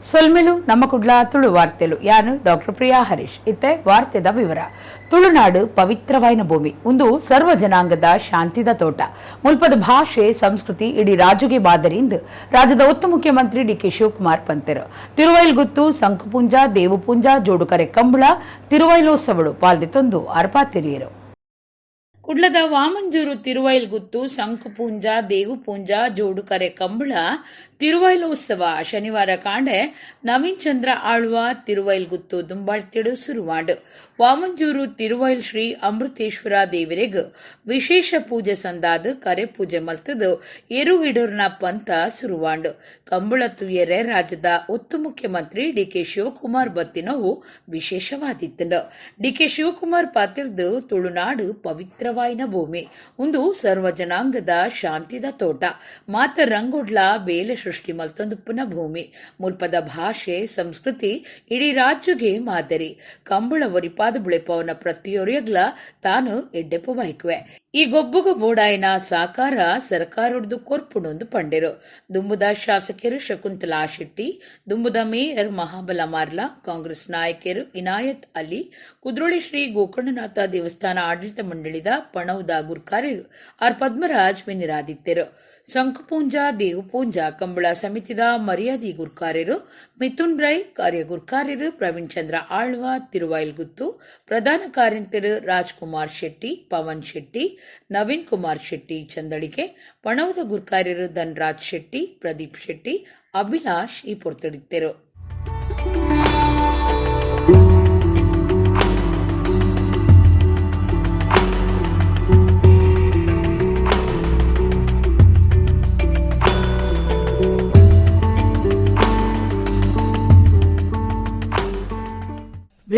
ಸೊಲ್ಮೆಲು ನಮ್ಮ ಕುಡ್ಲ ತುಳು ವಾರ್ತೆಲು. ಯಾನು ಡಾಕ್ಟರ್ ಪ್ರಿಯಾ ಹರೀಶ್. ಇತ್ತೆ ವಾರ್ತೆದ ವಿವರ. ತುಳುನಾಡು ಪವಿತ್ರವಾಯಿನ ಭೂಮಿ. ಉಂದು ಸರ್ವ ಜನಾಂಗದ ಶಾಂತಿದ ತೋಟ. ಮುಲ್ಪದ ಭಾಷೆ, ಸಂಸ್ಕೃತಿ ಇಡೀ ರಾಜುಗೆ ಮಾದರಿ ರಾಜ್ಯದ ಒತ್ತು ಮುಖ್ಯಮಂತ್ರಿ ಡಿಕೆ ಶಿವಕುಮಾರ್ ಪಂತೆರು. ತಿರುವೈಲ್ಗುತ್ತು ಸಂಕುಪುಂಜ, ದೇವುಪುಂಜ, ಜೋಡುಕರೆ ಕಂಬಳ ತಿರುವೈಲೋತ್ಸವಡು ಪಾಲ್ದಿತ್ತೊಂದು ಅರ್ಪಾತಿರಿಯರು. ಕುಡ್ಲದ ವಾಮಂಜೂರು ತಿರುವೈಲ್ಗುತ್ತು ಸಂಕುಪೂಂಜ, ದೇವುಪೂಂಜ, ಜೋಡುಕರೆ ಕಂಬಳ ತಿರುವೈಲೋತ್ಸವ ಶನಿವಾರ ಕಾಂಡೆ ನವೀನ್ ಚಂದ್ರ ಆಳ್ವ ತಿರುವೈಲ್ಗುತ್ತು ದುಂಬಾಳ್ತಿಡು ಸುರುವಾಂಡು. ವಾಮಂಜೂರು ತಿರುವೈಲ್ ಶ್ರೀ ಅಮೃತೇಶ್ವರ ದೇವರೆಗ್ ವಿಶೇಷ ಪೂಜೆ ಸಂದಾದ್ ಕರೆ ಪೂಜೆ ಮಲ್ತದು ಎರುಗಿಡೂರ್ನ ಪಂಥ ಸುರುವಾಂಡು. ಕಂಬಳ ತುಯರೆ ರಾಜ್ಯದ ಒತ್ತು ಮುಖ್ಯಮಂತ್ರಿ ಡಿಕೆ ಶಿವಕುಮಾರ್ ಬತ್ತಿನವು ವಿಶೇಷವಾದಿತ್ತುಂಡು. ಡಿಕೆ ಶಿವಕುಮಾರ್ ಪಾತಿರ್ದು, ತುಳುನಾಡು ಪವಿತ್ರವಾಯಿನ ಭೂಮಿ. ಉಂದು ಸರ್ವ ಜನಾಂಗದ ಶಾಂತಿದ ತೋಟ. ಮಾತ ರಂಗೊಡ್ಲ ಬೇಲೆ ಸೃಷ್ಟಿ ಮಲ್ತೊಂದುಪ್ಪುನ ಭೂಮಿ. ಮುಲ್ಪದ ಭಾಷೆ, ಸಂಸ್ಕೃತಿ ಇಡೀ ರಾಜ್ಯಗೆ ಮಾದರಿ. ಕಂಬಳ ಒರಿಪಾದ ಬುಳೆಪವನ ಪ್ರತಿಯೊರಿಯಗ್ಲ ತಾನು ಎಡ್ಡೆಪ್ಪ ಬಯಕುವೆ. ಈ ಗೊಬ್ಬುಗ ಬೋಡಾಯಿನ ಸಾಕಾರ ಸರ್ಕಾರಡ್ದು ಕೊರ್ಪುಣೊಂದು ಪಂಡೆರು. ದುಂಬುದ ಶಾಸಕರು ಶಕುಂತಲಾ ಶೆಟ್ಟಿ, ದುಂಬುದ ಮೇಯರ್ ಮಹಾಬಲ ಮಾರ್ಲಾ, ಕಾಂಗ್ರೆಸ್ ನಾಯಕರು ಇನಾಯತ್ ಅಲಿ, ಕುದ್ರೋಳಿ ಶ್ರೀ ಗೋಕರ್ಣನಾಥ ದೇವಸ್ಥಾನ ಆಡಳಿತ ಮಂಡಳಿದ ಪಣೌದ ಗುರ್ಕಾರ್ಯರು ಆರ್ ಪದ್ಮರಾಜ್ ಮಿನಿರಾದಿತ್ಯರು. ಶಂಖಪೂಂಜಾ, ದೇವುಪೂಂಜಾ ಕಂಬಳ ಸಮಿತಿದ ಮರ್ಯಾದಿ ಗುರ್ಕಾರ್ಯರು ಮಿಥುನ್ ರೈ, ಕಾರ್ಯ ಗುರ್ಕಾರ್ಯರು ಪ್ರವೀಣ್ ಚಂದ್ರ ಆಳ್ವ ತಿರುವೈಲ್ಗುತ್ತು, ಪ್ರಧಾನ ಕಾರ್ಯಂತರು ರಾಜ್ಕುಮಾರ್ ಶೆಟ್ಟಿ, ಪವನ್ ಶೆಟ್ಟಿ, ನವೀನ್ ಕುಮಾರ್ ಶೆಟ್ಟಿ ಚಂದಳಿಕೆ, ಪಣವದ ಗುರ್ಕಾರ್ಯರು ಧನ್ರಾಜ್ ಶೆಟ್ಟಿ, ಪ್ರದೀಪ್ ಶೆಟ್ಟಿ, ಅಭಿಲಾಷ್ ಈ ಪೊರ್ತುಡಿತ್ತರು.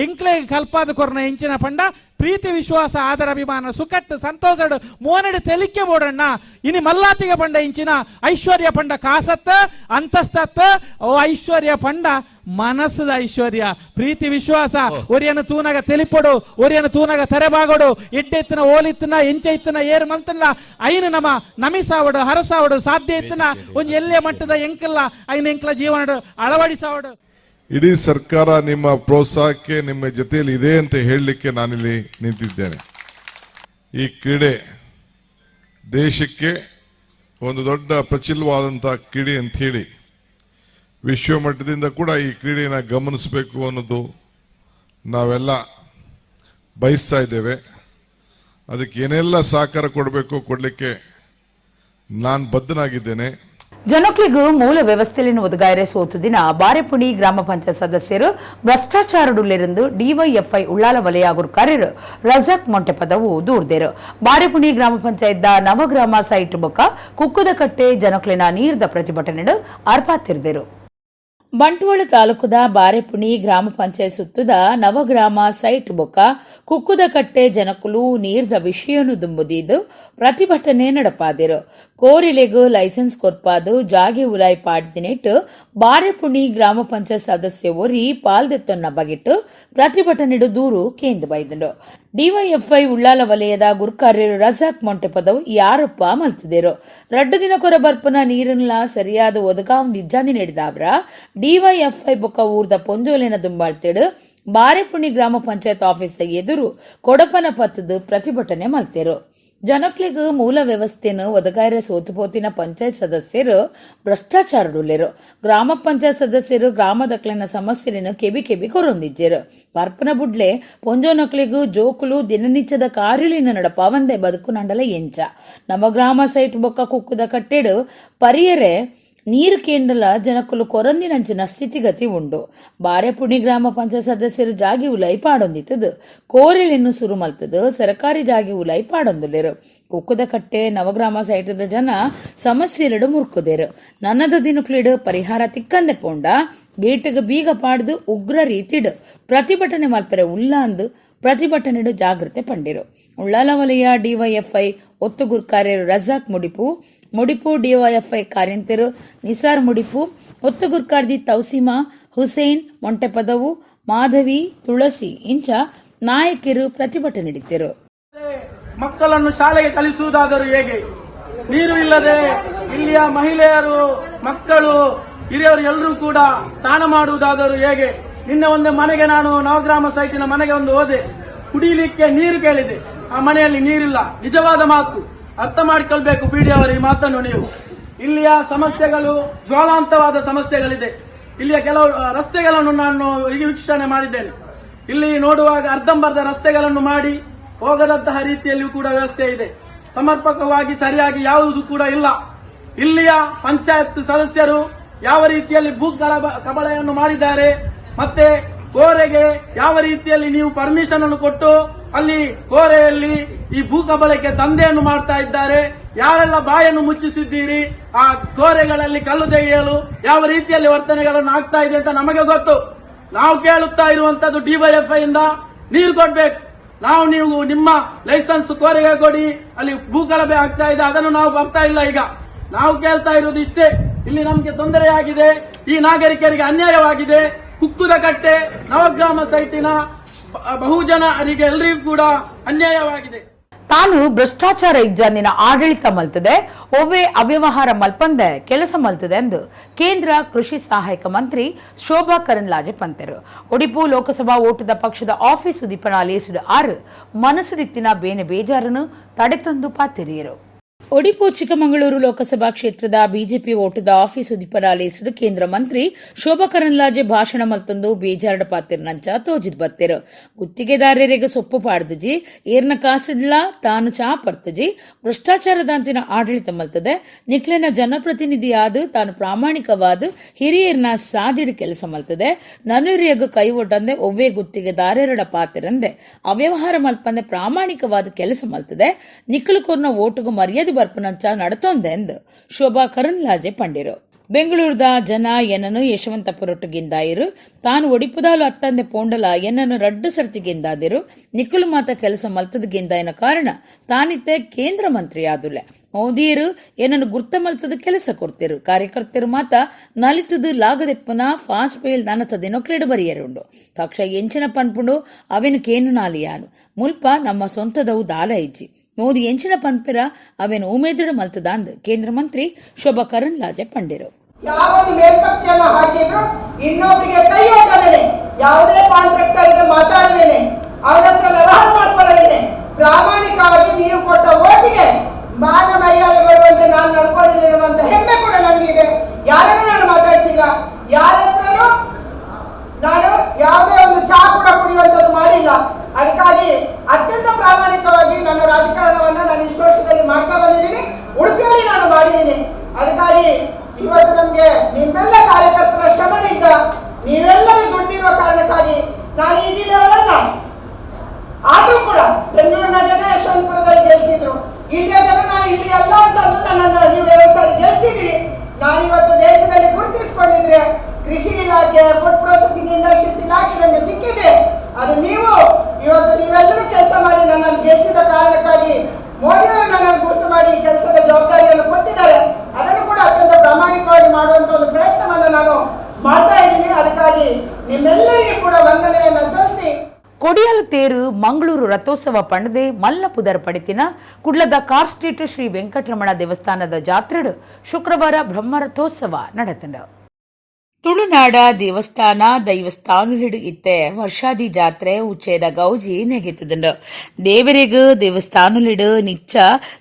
ಎಂಕ್ಲೆ ಕಲ್ಪಾದ ಕೊರ್ನ ಎಂಚಿನ ಪಂಡ ಪ್ರೀತಿ, ವಿಶ್ವಾಸ, ಆದರ, ಅಭಿಮಾನ, ಸುಕಟ್ಟು, ಸಂತೋಷಡು ಮೋನಡು ತೆಲಿಕೆ ಬೋಡಣ್ಣ. ಇನಿ ಮಲ್ಲಾತಿಗೆ ಪಂಡ ಇಂಚಿನ ಐಶ್ವರ್ಯ ಪಂಡ ಕಾಸತ್ತ, ಅಂತಸ್ತತ್ತ. ಓ ಐಶ್ವರ್ಯ ಪಂಡ ಮನಸ್ಸದ ಐಶ್ವರ್ಯ, ಪ್ರೀತಿ, ವಿಶ್ವಾಸ. ಒರಿಯನ ತೂನಗ ತೆಲಿಪೊಡು, ಒರಿಯನ ತೂನಗ ತರೆಬಾಗೋಡು, ಎಡ್ಡೆತ್ತಿನ ಓಲಿತ್ತನ ಎಂಚ ಇತ್ತನ ಏರು ಮಂತಲ್ಲ ಐನು ನಮ ನಮಿಸಾವಡು, ಹರಸಾವಡು ಸಾಧ್ಯ ಇತ್ತನ ಒಂಜಿ ಎಲ್ಲೆ ಮಟ್ಟದ ಎಂಕಲ್ಲ ಐನ ಎಂಕಲ ಜೀವನಡು ಅಳವಡಿಸಾವಡು. ಇಡೀ ಸರ್ಕಾರ ನಿಮ್ಮ ಪ್ರೋತ್ಸಾಹಕ್ಕೆ ನಿಮ್ಮ ಜೊತೆಯಲ್ಲಿ ಇದೆ ಅಂತ ಹೇಳಲಿಕ್ಕೆ ನಾನಿಲ್ಲಿ ನಿಂತಿದ್ದೇನೆ. ಈ ಕ್ರೀಡೆ ದೇಶಕ್ಕೆ ಒಂದು ದೊಡ್ಡ ಪ್ರಚಲಿತವಾದಂತಹ ಕ್ರೀಡೆ ಅಂತ ಹೇಳಿ ವಿಶ್ವ ಮಟ್ಟದಿಂದ ಕೂಡ ಈ ಕ್ರೀಡೆಯನ್ನು ಗಮನಿಸಬೇಕು ಅನ್ನೋದು ನಾವೆಲ್ಲ ಬಯಸ್ತಾ ಇದ್ದೇವೆ. ಅದಕ್ಕೆ ಏನೆಲ್ಲ ಸಹಕಾರ ಕೊಡಬೇಕು, ಕೊಡಲಿಕ್ಕೆ ನಾನು ಬದ್ಧನಾಗಿದ್ದೇನೆ. ಜನಕ್ಲಿಗೂ ಮೂಲ ವ್ಯವಸ್ಥೆಯನ್ನು ಒದಗಾಯರೆ ಸೋತು ದಿನ ಬಾರೆಪುಣಿ ಗ್ರಾಮ ಪಂಚಾಯತ್ ಸದಸ್ಯರು ಭ್ರಷ್ಟಾಚಾರಡುಲ್ಲಿருந்து ಡಿವೈಎಫ್ಐ ಉಳ್ಳಾಲ ವಲಯ ಗುರ್ಕಾರ್ಯರು ರಜಾಕ್ ಮೊಂಟೆಪದವು ದೂರ್ದೆರು. ಬಾರೆಪುಣಿ ಗ್ರಾಮ ಪಂಚಾಯತ್ ನವಗ್ರಾಮ ಸೈಟ್ ಬೊಕ್ಕ ಕುಕ್ಕುದಕಟ್ಟೆ ಜನಕ್ಲಿನ ನೀರ್ದ ಪ್ರತಿಭಟನೆ ಅರ್ಪಾತಿರ್ದೆರು. ಬಂಟ್ವಾಳ ತಾಲೂಕುದ ಬಾರೆಪುಣಿ ಗ್ರಾಮ ಪಂಚಾಯತ್ ಸುತ್ತದ ನವಗ್ರಾಮ ಸೈಟ್ ಬೊಕ್ಕ ಕುಕ್ಕುದಕಟ್ಟೆ ಜನಕುಲು ನೀರ್ದ ವಿಷಯನು ದುಂಬುದೀದು ಪ್ರತಿಭಟನೆ ನಡಪಾದಿರು. ಕೋರಿಲೆಗು ಲೈಸೆನ್ಸ್ ಕೊರ್ಪಾದು ಜಾಗೆ ಉಲಾಯ್ ಪಾಡ್ದಿನೆಟ್ ಬಾರೆಪುಣಿ ಗ್ರಾಮ ಪಂಚಾಯತ್ ಸದಸ್ಯ ಒರಿ ಪಾಲ್ದೆತ್ತೊನ್ನ ಬಗೆಟ್ ಪ್ರತಿಭಟನೆಡು ದೂರು ಕೇಂದ್ರ ಬೈದುಂಡು. ಡಿವೈಎಫ್ಐ ಉಳ್ಳಾಲ ವಲಯದ ಗುರ್ಕಾರ್ಯರು ರಜಾಕ್ ಮೊಂಟೆಪದವು ಈ ಆರೋಪ ಮಲ್ತಿದರು. ರಡ್ಡು ದಿನ ಕೊರ ಬರ್ಪನ ನೀರನ್ಲ ಸರಿಯಾದ ಒದಗಾವಂದು ಇಜ್ಜಾಂದಿ ನೀಡಿದಾವ್ರ ಡಿವೈಎಫ್ಐ ಬೊಕ್ಕ ಊರ್ದ ಪೊಂಜೋಲೆನ ದುಂಬಾಳ್ತೇಡು ಬಾರೆಪುಣಿ ಗ್ರಾಮ ಪಂಚಾಯತ್ ಆಫೀಸ್ ಎದುರು ಕೊಡಪನ ಪತ್ತದ ಪ್ರತಿಭಟನೆ ಮಲ್ತೆರು. ಜನಕ್ಲೆಗ್ ಮೂಲ ವ್ಯವಸ್ಥೆನು ಒದಗಾಯರೆ ಸೋತುಪೋತಿನ ಪಂಚಾಯತ್ ಸದಸ್ಯರು ಭ್ರಷ್ಟಾಚಾರಡುಲ್ಲೆರು. ಗ್ರಾಮ ಪಂಚಾಯತ್ ಸದಸ್ಯರು ಗ್ರಾಮದಕ್ಲೆನ ಸಮಸ್ಯೆಯನ್ನು ಕೆಬಿ ಕೆಬಿ ಕೊರೊಂದಿಜ್ಜೆರು. ಪರ್ಪನ ಬುಡ್ಲೆ ಪೊಂಜೋನಕ್ಲೆಗ್ ಜೋಕುಲು ದಿನನಿತ್ಯದ ಕಾರ್ಯಲಿನ ನಡಪಾವಂದೆ ಬದುಕು ನಂಡಲ ಎಂಚ? ನಮ್ಮ ಗ್ರಾಮ ಸೈಟ್ ಬೊಕ್ಕ ಕುಕ್ಕುದ ಕಟ್ಟೆಡು ಪರಿಯರೆ ನೀರು ಕೇಂದ್ರಲ ಜನಕುಲು ಕೊರಂದಿನಂಚಿನ ಸ್ಥಿತಿಗತಿ ಉಂಡು. ಬಾರೆಪುಣಿ ಗ್ರಾಮ ಪಂಚಾಯತ್ ಸದಸ್ಯರು ಜಾಗಿ ಉಲೈ ಪಾಡೊಂದಿತ್ತದು ಕೋರೆಲೆನ್ನು ಸುರು ಮಲ್ತದು ಸರಕಾರಿ ಜಾಗಿ ಉಲೈ ಪಾಡೊಂದುಲ್ಲೆರು. ಕುಕ್ಕುದ ಕಟ್ಟೆ ನವಗ್ರಾಮ ಸೈಟದ ಜನ ಸಮಸ್ಯೆಲೆಡು ಮುರ್ಕುದೇರು. ನನ್ನದ ದಿನಕ್ಲಿಡು ಪರಿಹಾರ ತಿಕ್ಕಂದೆ ಪೋಂಡ ಗೇಟಿಗೆ ಬೀಗ ಪಾಡ್ದು ಉಗ್ರ ರೀತಿಡು ಪ್ರತಿಭಟನೆ ಮಲ್ಪರೆ ಉಲ್ಲಾಂದು ಪ್ರತಿಭಟನೆಡು ಜಾಗೃತೆ ಪಂಡಿರು. ಉಳ್ಳಾಲ ವಲಯ ಡಿವೈಎಫ್ಐ ಒತ್ತು ಗುರ್ಕಾರ್ಯರು ರಜಾಕ್ ಮುಡಿಪು, ಮುಡಿಪು ಡಿವೈಎಫ್ಐ ಕಾರ್ಯಂತರು ನಿಸಾರ್ ಮುಡಿಪು, ಒತ್ತು ಗುರ್ಕಾರ್ದಿ ತೌಸಿಮಾ ಹುಸೇನ್ ಮೊಂಟೆಪದವು, ಮಾಧವಿ, ತುಳಸಿ ಇಂಚ ನಾಯಕರು ಪ್ರತಿಭಟನೆ ನೀಡಿದ್ದರು. ಮಕ್ಕಳನ್ನು ಶಾಲೆಗೆ ಕಲಿಸುವುದಾದರೂ ಹೇಗೆ? ನೀರು ಇಲ್ಲದೆ ಇಲ್ಲಿಯ ಮಹಿಳೆಯರು, ಮಕ್ಕಳು ಹಿರಿಯರು ಎಲ್ಲರೂ ಕೂಡ ಸ್ನಾನ ಮಾಡುವುದಾದರೂ ಹೇಗೆ? ನಿನ್ನೆ ಒಂದು ಮನೆಗೆ ನಾನು ನವಗ್ರಾಮ ಸೈಟಿನ ಮನೆಗೆ ಒಂದು ಹೋದೆ, ಕುಡಿಯಲಿಕ್ಕೆ ನೀರು ಕೇಳಿದೆ, ಆ ಮನೆಯಲ್ಲಿ ನೀರಿಲ್ಲ. ನಿಜವಾದ ಮಾತು ಅರ್ಥ ಮಾಡಿಕೊಳ್ಬೇಕು ಬಿಡಿ ಅವರು ಈ ಮಾತನ್ನು ನೀವು. ಇಲ್ಲಿಯ ಸಮಸ್ಯೆಗಳು ಜ್ವಾಲಾಂತವಾದ ಸಮಸ್ಯೆಗಳಿದೆ. ಇಲ್ಲಿಯ ಕೆಲವು ರಸ್ತೆಗಳನ್ನು ನಾನು ವೀಕ್ಷಣೆ ಮಾಡಿದ್ದೇನೆ. ಇಲ್ಲಿ ನೋಡುವಾಗ ಅರ್ಧಂಬರ್ಧ ರಸ್ತೆಗಳನ್ನು ಮಾಡಿ ಹೋಗದಂತಹ ರೀತಿಯಲ್ಲಿಯೂ ಕೂಡ ವ್ಯವಸ್ಥೆ ಇದೆ. ಸಮರ್ಪಕವಾಗಿ ಸರಿಯಾಗಿ ಯಾವುದು ಕೂಡ ಇಲ್ಲ. ಇಲ್ಲಿಯ ಪಂಚಾಯತ್ ಸದಸ್ಯರು ಯಾವ ರೀತಿಯಲ್ಲಿ ಭೂ ಕಬಳೆಯನ್ನು ಮಾಡಿದ್ದಾರೆ, ಮತ್ತೆ ಕೋರೆಗೆ ಯಾವ ರೀತಿಯಲ್ಲಿ ನೀವು ಪರ್ಮಿಷನ್ ಅನ್ನು ಕೊಟ್ಟು ಅಲ್ಲಿ ಕೋರೆಯಲ್ಲಿ ಈ ಭೂ ಕಬಳಕ್ಕೆ ದಂಧೆಯನ್ನು ಮಾಡ್ತಾ ಇದ್ದಾರೆ, ಯಾರೆಲ್ಲ ಬಾಯನ್ನು ಮುಚ್ಚಿಸಿದ್ದೀರಿ, ಆ ಕೋರೆಗಳಲ್ಲಿ ಕಲ್ಲು ತೆಗೆಯಲು ಯಾವ ರೀತಿಯಲ್ಲಿ ವರ್ತನೆಗಳನ್ನು ಆಗ್ತಾ ಇದೆ ಅಂತ ನಮಗೆ ಗೊತ್ತು. ನಾವು ಕೇಳುತ್ತಾ ಇರುವಂತದ್ದು ಡಿವೈಎಫ್ಐ ಇಂದ ನೀರು ಕೊಡ್ಬೇಕು. ನಾವು ನೀವು ನಿಮ್ಮ ಲೈಸೆನ್ಸ್ ಕೋರೆಗೆ ಕೊಡಿ, ಅಲ್ಲಿ ಭೂಗಲಭೆ ಆಗ್ತಾ ಇದೆ, ಅದನ್ನು ನಾವು ಬರ್ತಾ ಇಲ್ಲ. ಈಗ ನಾವು ಕೇಳ್ತಾ ಇರುವುದು ಇಷ್ಟೇ. ಇಲ್ಲಿ ನಮಗೆ ತೊಂದರೆಯಾಗಿದೆ, ಈ ನಾಗರಿಕರಿಗೆ ಅನ್ಯಾಯವಾಗಿದೆ. ಕುಕ್ಕುದಕಟ್ಟೆ ನವಗ್ರಾಮ ಸೈಟಿನ ಬಹುಜನರಿಗೆ ಎಲ್ಲರಿಗೂ ಕೂಡ ಅನ್ಯಾಯವಾಗಿದೆ. ತಾನು ಭ್ರಷ್ಟಾಚಾರ ಇಜ್ಜಾಂದಿನ ಆಡಳಿತ ಮಲ್ತದೆ, ಒವ್ವೆ ಅವ್ಯವಹಾರ ಮಲ್ಪಂದೆ ಕೆಲಸ ಮಲ್ತದೆ ಎಂದು ಕೇಂದ್ರ ಕೃಷಿ ಸಹಾಯಕ ಮಂತ್ರಿ ಶೋಭಾ ಕರಂದ್ಲಾಜೆ ಪಂತೆರು. ಒಡಿಪು ಲೋಕಸಭಾ ಓಟದ ಪಕ್ಷದ ಆಫೀಸ್ ಉದಿಪನ ಲೇಸಿಡು ಆರು ಮನಸ್ಸುಡಿತ್ತಿನ ಬೇನೆ ಬೇಜಾರನ್ನು ತಡೆತಂದು ಪಾತೆರಿಯರು. ಒಡಿಪು ಚಿಕ್ಕಮಗಳೂರು ಲೋಕಸಭಾ ಕ್ಷೇತ್ರದ ಬಿಜೆಪಿ ಓಟದ ಆಫೀಸ್ ಉದಿಪನ ಲೇಸಿಡು ಕೇಂದ್ರ ಮಂತ್ರಿ ಶೋಭಾ ಕರಂದ್ಲಾಜೆ ಭಾಷಣ ಮಲ್ತೊಂದು ಬೇಜಾರಡ ಪಾತಿರ್ನಂಚ ತೋಜಿದ್ ಬತ್ತೆರು. ಗುತ್ತಿಗೆದಾರರಿಗೆ ಸೊಪ್ಪು ಪಾಡ್ದಜಿ, ಏರ್ನ ಕಾಸಿಡ್ಲ ತಾನು ಚಾ ಪರ್ತಜಿ, ಭ್ರಷ್ಟಾಚಾರದಾಂತಿನ ಆಡಳಿತ ಮಲ್ತದೆ, ನಿಕ್ಲೆನ ಜನಪ್ರತಿನಿಧಿಯಾದ ತಾನು ಪ್ರಾಮಾಣಿಕವಾದ ಹಿರಿಯರ್ನ ಸಾದಿಡು ಕೆಲಸ ಮಲ್ತದೆ, ನನುರಿಯಗ ಕೈ ಒಡ್ಡಂದೆ ಒವ್ವೇ ಗುತ್ತಿಗೆದಾರರಡ ಪಾತಿರಂದೆ ಅವ್ಯವಹಾರ ಮಲ್ಪಂದೆ ಪ್ರಾಮಾಣಿಕವಾದ ಕೆಲಸ ಮಲ್ತದೆ, ನಿಕ್ಕಲು ಕೊರ್ನ ಓಟುಗು ಮರ್ಯಾದೆ ಬರ್ಪನಂಚ ನಡತೊಂದೆ ಎಂದು ಶೋಭಾ ಕರಂದ್ಲಾಜೆ ಪಂಡಿರು. ಬೆಂಗಳೂರದ ಜನ ಎನ್ನನು ಯಶವಂತಪುರಟ್ಟು ಗಿಂದಾಯಿರು, ತಾನು ಒಡಿಪುದಾಲು ಅತ್ತಂದೆ ಪೋಂಡಲ ಎನ್ನನು ರಡ್ಡು ಸರ್ತಿ ಗಿಂದಾದಿರು, ನಿಕ್ಕಲು ಮಾತ ಕೆಲಸ ಮಲ್ತದ ಗಿಂದಾಯಿನ ಕಾರಣ ತಾನಿತ್ತೆ ಕೇಂದ್ರ ಮಂತ್ರಿ ಆದುಲೆ. ಮೋದಿಯರು ಏನನ್ನು ಗುರ್ತ ಮಲ್ತದ ಕೆಲಸ ಕೊಡ್ತಿರು, ಕಾರ್ಯಕರ್ತರು ಮಾತ ನಲಿತದು ಲಾಗದೆಪ್ಪನ ಫಾಸ್ಟ್ ಪೇಲ್ ನನತ ದಿನೊಕ್ಲೆಡು ಬರಿಯರುಂಡು. ಪಕ್ಷ ಎಂಚಿನ ಪನ್ಪುಂಡು ಅವೆನು ಕೇನು ನಾಲಿಯಾನು ಮುಲ್ಪ ನಮ್ಮ ಸ್ವಂತದವು ದಾಲ ಇಜ್ಜಿ, ಮೋದಿ ಎಂಚಿನ ಪನ್ಪಿರ ಅವೆನು ಉಮೇದುಡು ಮಲ್ತದಾಂದ್ ಕೇಂದ್ರ ಮಂತ್ರಿ ಶೋಭಾ ಕರಂದ್ಲಾಜೆ ಪಂಡಿರು. ಯಾವ ಒಂದು ಮೇಲ್ಪಂಕ್ತಿಯನ್ನು ಹಾಕಿದ್ರು ಇನ್ನೊಬ್ಬರಿಗೆ ಕೈ ಒಡ್ಡದೇನೆ, ಯಾವುದೇ ಕಾಂಟ್ರಾಕ್ಟರ್ಗೆ ಮಾತಾಡದೇನೆ, ಅವರ ಹತ್ರ ವ್ಯವಹಾರ ಮಾಡ್ಕೊಳ್ಳದೇನೆ, ಪ್ರಾಮಾಣಿಕವಾಗಿ ನೀವು ಕೊಟ್ಟ ಓಟಿಗೆ ಮಾನ ಮರ್ಯಾದೆ ಬರುವಂತೆ ನಾನು ನಡ್ಕೊಂಡಿದ್ದೇನೆ ಅನ್ನುವಂಥ ಹೆಮ್ಮೆ ಕೂಡ ನನಗಿದೆ. ಯಾರನ್ನೂ ನಾನು ಮಾತಾಡಿಸಿಲ್ಲ, ಯಾರ ಹತ್ರನೂ ನಾನು ಯಾವುದೇ ಒಂದು ಚಹಾ ಕೂಡ ಕುಡಿಯುವಂಥದ್ದು ಮಾಡಿಲ್ಲ. ಅದಕ್ಕಾಗಿ ಅತ್ಯಂತ ಪ್ರಾಮಾಣಿಕವಾಗಿ ನನ್ನ ರಾಜಕಾರಣವನ್ನು ನಾನು ಇಷ್ಟು ವರ್ಷದಲ್ಲಿ ಮಾಡ್ತಾ ಬಂದಿದ್ದೀನಿ, ಉಡುಪಿಯಲ್ಲಿ ನಾನು ಮಾಡಿದ್ದೀನಿ. ಅದಕ್ಕಾಗಿ ಇವತ್ತು ನಮಗೆ ನಿಮ್ಮೆಲ್ಲ ಕಾರ್ಯಕರ್ತರ ಶ್ರಮದಿಂದ ನೀವೆಲ್ಲರೂ ದುಡ್ಡಿರುವ ಕಾರಣಕ್ಕಾಗಿ ನಾನು ಈ ಜಿಲ್ಲೆಯವಳಲ್ಲ, ಆದ್ರೂ ಕೂಡ ಬೆಂಗಳೂರಿನ ಜನ ಯಶವಂತಪುರದಲ್ಲಿ ಗೆಲ್ಸಿದ್ರು, ಇಲ್ಲಿಯ ಜನ ನಾನು ಇಲ್ಲಿ ಅಲ್ಲ ಅಂತ ನನ್ನನ್ನು ನೀವು ಎರಡು ಸಾರಿ ಗೆಲ್ಸಿದಿರಿ. ನಾನಿವತ್ತು ದೇಶದಲ್ಲಿ ಗುರುತಿಸ್ಕೊಂಡಿದ್ರೆ, ಕೃಷಿ ಇಲಾಖೆ, food processing industries ಇಲಾಖೆ ನನಗೆ ಸಿಕ್ಕಿದೆ, ಅದು ನೀವು ಇವತ್ತು ನೀವೆಲ್ಲರೂ ಕೆಲಸ ಮಾಡಿ ನನ್ನನ್ನು ಗೆಲ್ಲಿಸಿದ ಕಾರಣಕ್ಕಾಗಿ ಮೋದಿಯವರು ನನ್ನನ್ನು ಗುರುತು ಮಾಡಿ ಈ ಕೆಲಸದ ಜವಾಬ್ದಾರಿಯನ್ನು ಕೊಟ್ಟಿದ್ದಾರೆ. ಅದನ್ನು ಕೂಡ ಅತ್ಯಂತ ಪ್ರಾಮಾಣಿಕವಾಗಿ ಮಾಡುವಂತ ಒಂದು ಪ್ರಯತ್ನವನ್ನು ನಾನು ಮಾಡ್ತಾ ಇದ್ದೀನಿ. ಅದಕ್ಕಾಗಿ ನಿಮ್ಮೆಲ್ಲರಿಗೂ ಕೂಡ ವಂದನೆಯನ್ನು ಸಲ್ಲಿಸಿ. ಕೊಡಿಯಲ್ ತೇರು ಮಂಗಳೂರು ರಥೋತ್ಸವ ಪಂಡದೆ ಮಲ್ಲ ಪುದರ್ ಪಡಿತಿನ ಕುಡ್ಲದ ಕಾರ್ ಸ್ಟ್ರೀಟ್ ಶ್ರೀ ವೆಂಕಟರಮಣ ದೇವಸ್ಥಾನದ ಜಾತ್ರೆಡು ಶುಕ್ರವಾರ ಬ್ರಹ್ಮರಥೋತ್ಸವ ನಡೆತಂಡು. ತುಳುನಾಡ ದೇವಸ್ಥಾನ ದೈವಸ್ಥಾನಲಿಡು ಇತ್ತೆ ವರ್ಷಾದಿ ಜಾತ್ರೆ ಉಚ್ಚೇದ ಗೌಜಿ ನೆಗೆತದುಂಡು. ದೇವರಿಗೂ ದೇವಸ್ಥಾನಲಿಡು ನಿಚ್ಚ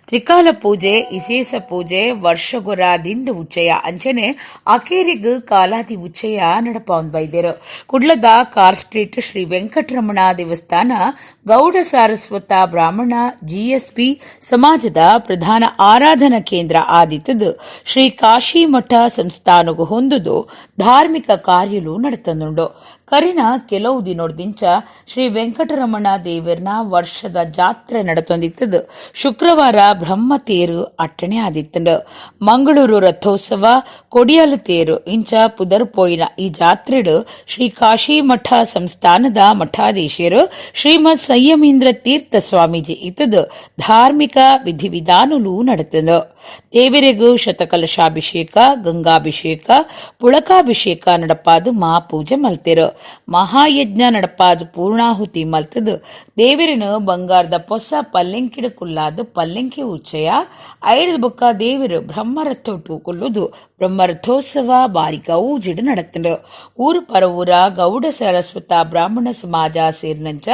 ತ್ರಿಕಾಲ ಪೂಜೆ, ವಿಶೇಷ ಪೂಜೆ, ವರ್ಷಗೊರ ದಿಂಡು ಉಚ್ಚಯ ಅಂಚನೆ ಅಕೇರಿಗು ಕಾಲಾದಿ ಉಚ್ಚಯ ನಡಪಾವನ್ ಬೈದೇರು. ಕುಡ್ಲದ ಕಾರ್ ಸ್ಟ್ರೀಟ್ ಶ್ರೀ ವೆಂಕಟರಮಣ ದೇವಸ್ಥಾನ ಗೌಡ ಸಾರಸ್ವತ ಬ್ರಾಹ್ಮಣ ಜಿಎಸ್ಪಿ ಸಮಾಜದ ಪ್ರಧಾನ ಆರಾಧನಾ ಕೇಂದ್ರ ಆದಿತ್ತದು ಶ್ರೀ ಕಾಶಿಮಠ ಸಂಸ್ಥಾನಗು ಹೊಂದುದು ಧಾರ್ಮಿಕ ಕಾರ್ಯಲು ನಡತಂದುಂಡು. ಕರಿನ ಕೆಲವು ದಿನೋಡ್ದಿಂಚ ಶ್ರೀ ವೆಂಕಟರಮಣ ದೇವರ್ನ ವರ್ಷದ ಜಾತ್ರೆ ನಡತೊಂದಿತ್ತದು ಶುಕ್ರವಾರ ಬ್ರಹ್ಮ ತೇರು ಅಟ್ಟಣೆ ಆದಿತ್ತಂಡು. ಮಂಗಳೂರು ರಥೋತ್ಸವ, ಕೊಡಿಯಾಲು ತೇರು ಇಂಚ ಪುದರ್ ಪೋಯಿನ ಈ ಜಾತ್ರೆಡು ಶ್ರೀ ಕಾಶಿಮಠ ಸಂಸ್ಥಾನದ ಮಠಾಧೀಶರು ಶ್ರೀಮದ್ ಸಂಯಮೀಂದ್ರ ತೀರ್ಥ ಸ್ವಾಮೀಜಿ ಇತ್ತದು ಧಾರ್ಮಿಕ ವಿಧಿವಿಧಾನಲು ನಡೆತನು. ದೇವರಿಗೂ ಶತಕಲಶಾಭಿಷೇಕ, ಗಂಗಾಭಿಷೇಕ, ಪುಳಕಾಭಿಷೇಕ ರುದ್ರಾಭಿಷೇಕ ನಡಪಾದು ಮಹಾಪೂಜೆ ಮಲ್ತೆರು. ಮಹಾಯಜ್ಞ ನಡಪಾದು ಪೂರ್ಣಾಹುತಿ ಮಲ್ತದು ದೇವರನು ಬಂಗಾರದ ಪೊಸ ಪಲ್ಲೆಂಕಿಡು ಕುಲ್ಲಾದು ಪಲ್ಲೆಂಕಿ ಉಚ್ಚಯ ಐದು ಬೊಕ್ಕ ದೇವರು ಬ್ರಹ್ಮರಥೊಟ್ಟು ಕೊಲ್ಲುದು ಬ್ರಹ್ಮರಥೋತ್ಸವ ಬಾರಿ ಗೌಜಿಡು ನಡತುಂಡು. ಊರು ಪರವೂರ ಗೌಡ ಸರಸ್ವತ ಬ್ರಾಹ್ಮಣ ಸಮಾಜ ಸೇರಿನಂಚ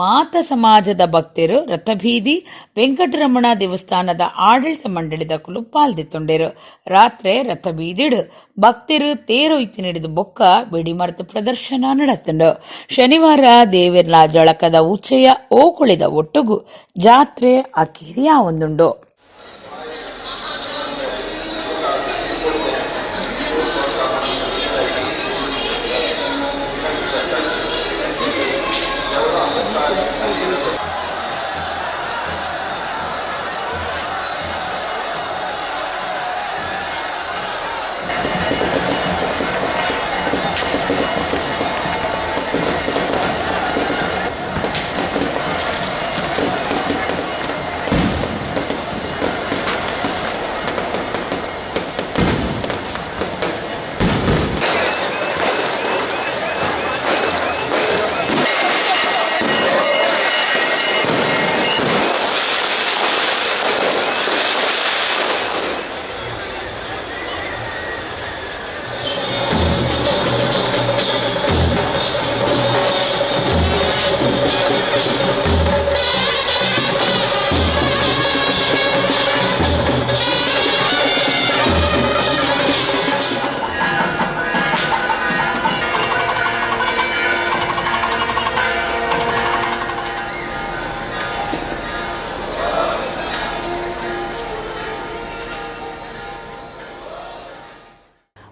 ಮಾತ ಸಮಾಜದ ಭಕ್ತರು ರಥಬೀದಿ ವೆಂಕಟರಮಣ ದೇವಸ್ಥಾನದ ಆಡಳಿತ ಮಂಡಳಿದ ಕುಲು ಪಾಲ್ದಿತ್ತುಂಡೇರು. ರಾತ್ರಿ ರಥಬೀದಿಡು ಭಕ್ತರು ತೇರೊಯ್ತು ನೀಡಿದ ಬೊಕ್ಕ ಬೆಡಿಮರತ ಪ್ರದರ್ಶನ ನಡತುಂಡು. ಶನಿವಾರ ದೇವಿರ್ನ ಜಳಕದ ಉಚ್ಚಯ ಓಕುಳಿದ ಒಟ್ಟುಗು ಜಾತ್ರೆ ಅಕೀರಿಯ ಒಂದುಂಡು.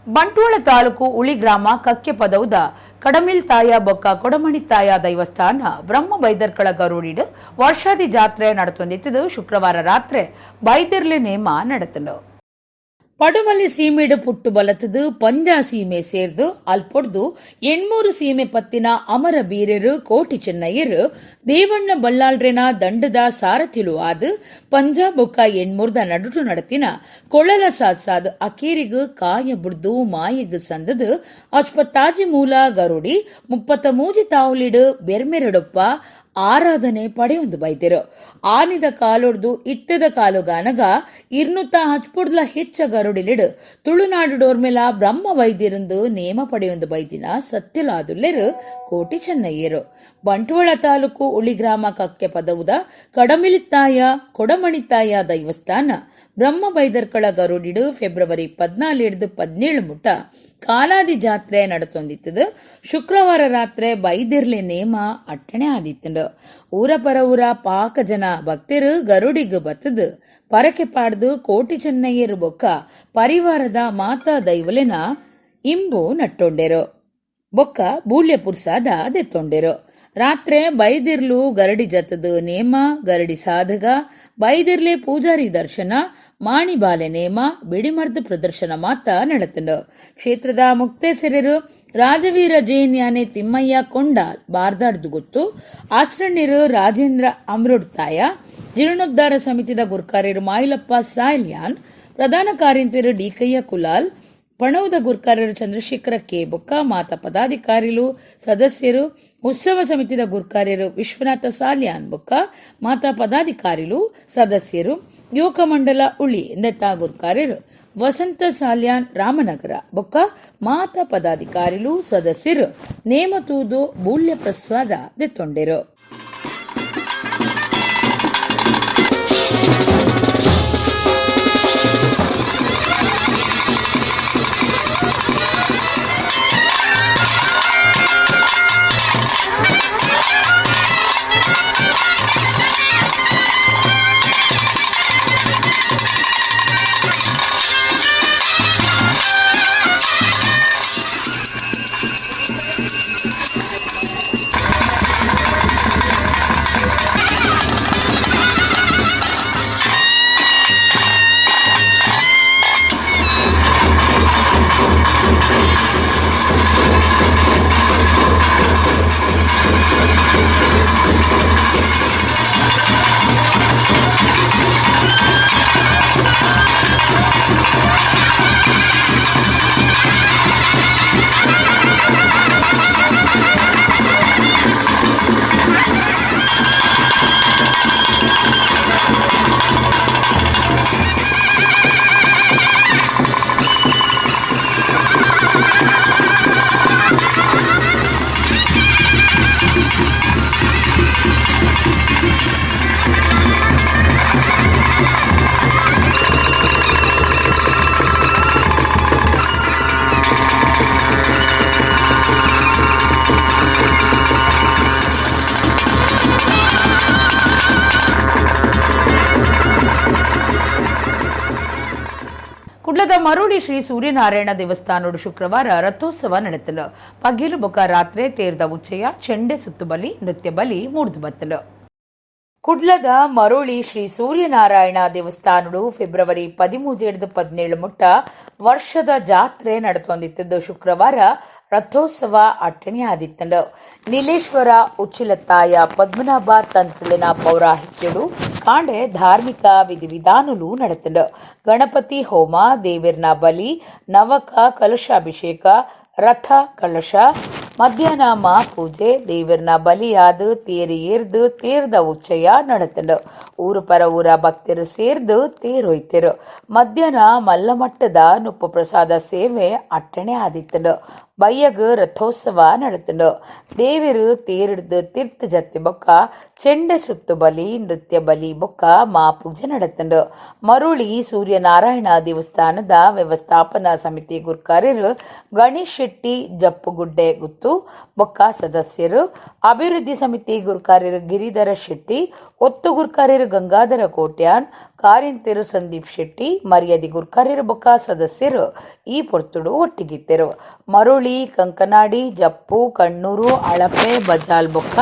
ಬಂಟ್ವಾಳ ತಾಲೂಕು ಉಳಿ ಗ್ರಾಮ ಕಕ್ಕೆಪದೌದ ಕಡಮಿಲ್ತಾಯ ಬೊಕ್ಕ ಕೊಡಮಣಿತಾಯ ದೈವಸ್ಥಾನ ಬ್ರಹ್ಮ ಬೈದರ್ಕಳ ಗರುಡಿಡು ವರ್ಷಾದಿ ಜಾತ್ರೆ ನಡೆತೊಂದಿತ್ತು. ಶುಕ್ರವಾರ ರಾತ್ರಿ ಬೈದಿರ್ಲಿ ನೇಮ ನಡೆತಂಡು. ಪಡುಮಲಿ ಸೀಮೆಡು ಪುಟ್ಟು ಬಲತದು ಪಂಜಾ ಸೀಮೆ ಸೇರ್ದು ಅಲ್ಪೊಡ್ದು ಎಣ್ಮೂರು ಸೀಮೆ ಪತ್ತಿನ ಅಮರ ಬೀರರು ಕೋಟಿ ಚೆನ್ನಯ್ಯರು ದೇವಣ್ಣ ಬಲ್ಲಾಳ್ರೆನ ದಂಡದ ಸಾರಥಿಲು ಆದು ಪಂಜಾ ಬೊಕ್ಕ ಎಣ್ಮೂರ್ದ ನಡುಟು ನಡತಿನ ಕೊಳಲ ಸಾದ್ ಅಕೇರಿಗು ಕಾಯ ಬುಡ್ದು ಮಾಯಿಗು ಸಂದದು ಅಶ್ಪತ್ತಾಜಿ ಮೂಲ ಗರುಡಿ 33 ತಾವುಲಿಡು ಬೆರ್ಮೆರಡೊಪ್ಪ ಆರಾಧನೆ ಪಡೆಯೊಂದು ಬೈದಿರು. ಆನಿದ ಕಾಲೊಡ್ದು ಇತ್ತದ ಕಾಲುಗಾನಗ ಇರ್ನುತ್ತ ಹಚ್ಪುಡ್ಲ ಹೆಚ್ಚ ಗರುಡಿಲಿಡು ತುಳುನಾಡು ಡೋರ್ಮೆಲ ಬ್ರಹ್ಮ ವೈದ್ಯರಂದು ನೇಮ ಪಡೆಯೊಂದು ಬೈದಿನ ಸತ್ಯಲಾದುಲ್ಲೆರು ಕೋಟಿ ಚೆನ್ನಯ್ಯರು. ಬಂಟ್ವಾಳ ತಾಲೂಕು ಉಳಿಗ್ರಾಮ ಕಕ್ಕೆ ಪದವುದ ಕಡಮಿಲಿತ್ತಾಯ ಕೊಡಮಣಿತ್ತಾಯ ದೈವಸ್ಥಾನ ಬ್ರಹ್ಮ ಬೈದರ್ಕಳ ಗರುಡಿಡು ಫೆಬ್ರವರಿ 14 17 ಮುಟ್ಟ ಕಾಲಾದಿ ಜಾತ್ರೆ ನಡೆತೊಂದಿತ್ತದು. ಶುಕ್ರವಾರ ರಾತ್ರಿ ಬೈದಿರ್ಲಿ ನೇಮ ಅಟ್ಟಣೆ ಆದಿತ್ತಂಡು. ಊರ ಪರ ಊರ ಪಾಕ ಜನ ಭಕ್ತರು ಗರುಡಿಗು ಬತ್ತದು ಪರಕೆ ಪಾಡ್ದು ಕೋಟಿ ಚೆನ್ನಯ್ಯರು ಬೊಕ್ಕ ಪರಿವಾರದ ಮಾತಾ ದೈವಲೆನ ಇಂಬು ನಟ್ಟೊಂಡೆರು. ಬೊಕ್ಕ ಬೂಳ್ಯ ಪುರ್ಸಾದ ದೆತ್ತೊಂಡೆರು. ರಾತ್ರಿ ಬೈದಿರ್ಲು ಗರಡಿ ಜತದು ನೇಮ, ಗರಡಿ ಸಾಧಗ, ಬೈದಿರ್ಲೆ ಪೂಜಾರಿ ದರ್ಶನ, ಮಾಣಿಬಾಲೆ ನೇಮ, ಬಿಡಿಮರ್ದು ಪ್ರದರ್ಶನ ಮಾತ ನಡೆತಂಡು. ಕ್ಷೇತ್ರದ ಮುಕ್ತೇಸರರು ರಾಜವೀರ ಜೈನ್ ಯಾನೆ ತಿಮ್ಮಯ್ಯ ಕೊಂಡಾಲ್ ಬಾರ್ದಾಡ್ದು ಗೊತ್ತು, ಆಶ್ರಣ್ಯರು ರಾಜೇಂದ್ರ ಅಮೃಡ್ತಾಯ, ಜೀರ್ಣೋದ್ಧಾರ ಸಮಿತಿದ ಗುರ್ಕಾರ್ಯರು ಮಾಯಿಲಪ್ಪ ಸಾಲ್ಯಾನ್, ಪ್ರಧಾನ ಕಾರ್ಯಂತರು ಡಿಕಯ್ಯ ಕುಲಾಲ್, ಪಣವುದ ಗುರ್ಕಾರ್ಯರು ಚಂದ್ರಶೇಖರ ಕೆ ಬೊಕ್ಕ, ಮಾತಾ ಪದಾಧಿಕಾರಿಲು ಸದಸ್ಯರು, ಉತ್ಸವ ಸಮಿತಿದ ಗುರ್ಕಾರ್ಯರು ವಿಶ್ವನಾಥ ಸಾಲ್ಯಾನ್ ಬೊಕ್ಕ, ಮಾತಾ ಪದಾಧಿಕಾರಿಲು ಸದಸ್ಯರು, ಯುವಕ ಮಂಡಲ ಉಳಿ ಎಂದೆತ್ತ ಗುರ್ಕಾರ್ಯರು ವಸಂತ ಸಾಲ್ಯಾನ್ ರಾಮನಗರ ಬೊಕ್ಕ, ಮಾತಾ ಪದಾಧಿಕಾರಿಲು ಸದಸ್ಯರು ನೇಮತೂದು ಬೂಳ್ಯ ಪ್ರಸಾದ ದೆತ್ತೊಂಡೆರು. ಮರುಳಿ ಶ್ರೀ ಸೂರ್ಯನಾರಾಯಣ ದೇವಸ್ಥಾನೋಡು ಶುಕ್ರವಾರ ರಥೋತ್ಸವ ನಡೆತಲು. ಪಗಿಲು ಬೊಕ ರಾತ್ರೆ ತೇರ್ದ ಉಚ್ಚಯ ಚೆಂಡೆ ಸುತ್ತುಬಲಿ ನೃತ್ಯ ಬಲಿ ಮೂಡ್ದು ಬತ್ತಲು. ಕುಡ್ಲದ ಮರೋಳಿ ಶ್ರೀ ಸೂರ್ಯನಾರಾಯಣ ದೇವಸ್ಥಾನಡು ಫೆಬ್ರವರಿ 13-17 ಮುಟ್ಟ ವರ್ಷದ ಜಾತ್ರೆ ನಡೆತೊಂದಿತ್ತದ್ದು. ಶುಕ್ರವಾರ ರಥೋತ್ಸವ ಅಟ್ಟಣೆಯಾದಿತ್ತಂಡು. ನೀಲೇಶ್ವರ ಉಚ್ಚಿಲತ್ತಾಯ ಪದ್ಮನಾಭ ತಂತ್ರುಳಿನ ಪೌರಾಹಿತ್ಯಡು ಕಾಂಡೆ ಧಾರ್ಮಿಕ ವಿಧಿವಿಧಾನಲು ನಡೆತಂಡು. ಗಣಪತಿ ಹೋಮ, ದೇವಿರ್ನ ಬಲಿ, ನವಕ ಕಲಶಾಭಿಷೇಕ, ರಥ ಕಲಶ, ಮಧ್ಯಾಹ್ನ ಮಾ ಪೂಜೆ, ದೇವಿರ್ನ ಬಲಿಯಾದ ತೇರು ಏರ್ದು ತೇರ್ದ ಉಚ್ಚಯ ನಡೆತಂಡು. ಊರು ಪರ ಊರ ಭಕ್ತರು ಸೇರ್ದು ತೇರೊಯ್ತಿರು. ಮಧ್ಯಾಹ್ನ ಮಲ್ಲಮಟ್ಟದ ನುಪ್ಪು ಪ್ರಸಾದ ಸೇವೆ ಅಟ್ಟಣೆ ಆದಿತ್ತಂಡು. ಬಯ್ಯಗ್ ರಥೋತ್ಸವ ನಡೆತಂಡು. ದೇವಿರು ತೇರಿಡ್ದು ತೀರ್ಥ ಜತ್ತಿ ಬೊಕ್ಕ ಚೆಂಡೆ ಸುತ್ತು ಬಲಿ, ನೃತ್ಯ ಬಲಿ ಬೊಕ್ಕ ಮಾ ಪೂಜೆ ನಡೆತಂಡು. ಮರುಳಿ ಸೂರ್ಯನಾರಾಯಣ ದೇವಸ್ಥಾನದ ವ್ಯವಸ್ಥಾಪನಾ ಸಮಿತಿ ಗುರ್ಕಾರ್ಯರು ಗಣೇಶ್ ಶೆಟ್ಟಿ ಜಪ್ಪುಗುಡ್ಡೆ ಗುತ್ತು ಬೊಕ್ಕ ಸದಸ್ಯರು, ಅಭಿವೃದ್ಧಿ ಸಮಿತಿ ಗುರ್ಕಾರ್ಯರು ಗಿರಿಧರ ಶೆಟ್ಟಿ, ಒತ್ತು ಗುರ್ಕಾರ್ಯರು ಗಂಗಾಧರ ಕೋಟ್ಯಾನ್, ಕಾರಿಂತೆರು ಸಂದೀಪ್ ಶೆಟ್ಟಿ, ಮರ್ಯಾದಿ ಗುರ್ಕಾರ್ಯರು ಬೊಕ್ಕ ಸದಸ್ಯರು ಈ ಪೊರ್ತುಡು ಒಟ್ಟಿಗಿದ್ದರು. ಮರುಳಿ, ಕಂಕನಾಡಿ, ಜಪ್ಪು, ಕಣ್ಣೂರು, ಅಳಪೆ, ಬಜಾಲ್ ಬೊಕ್ಕ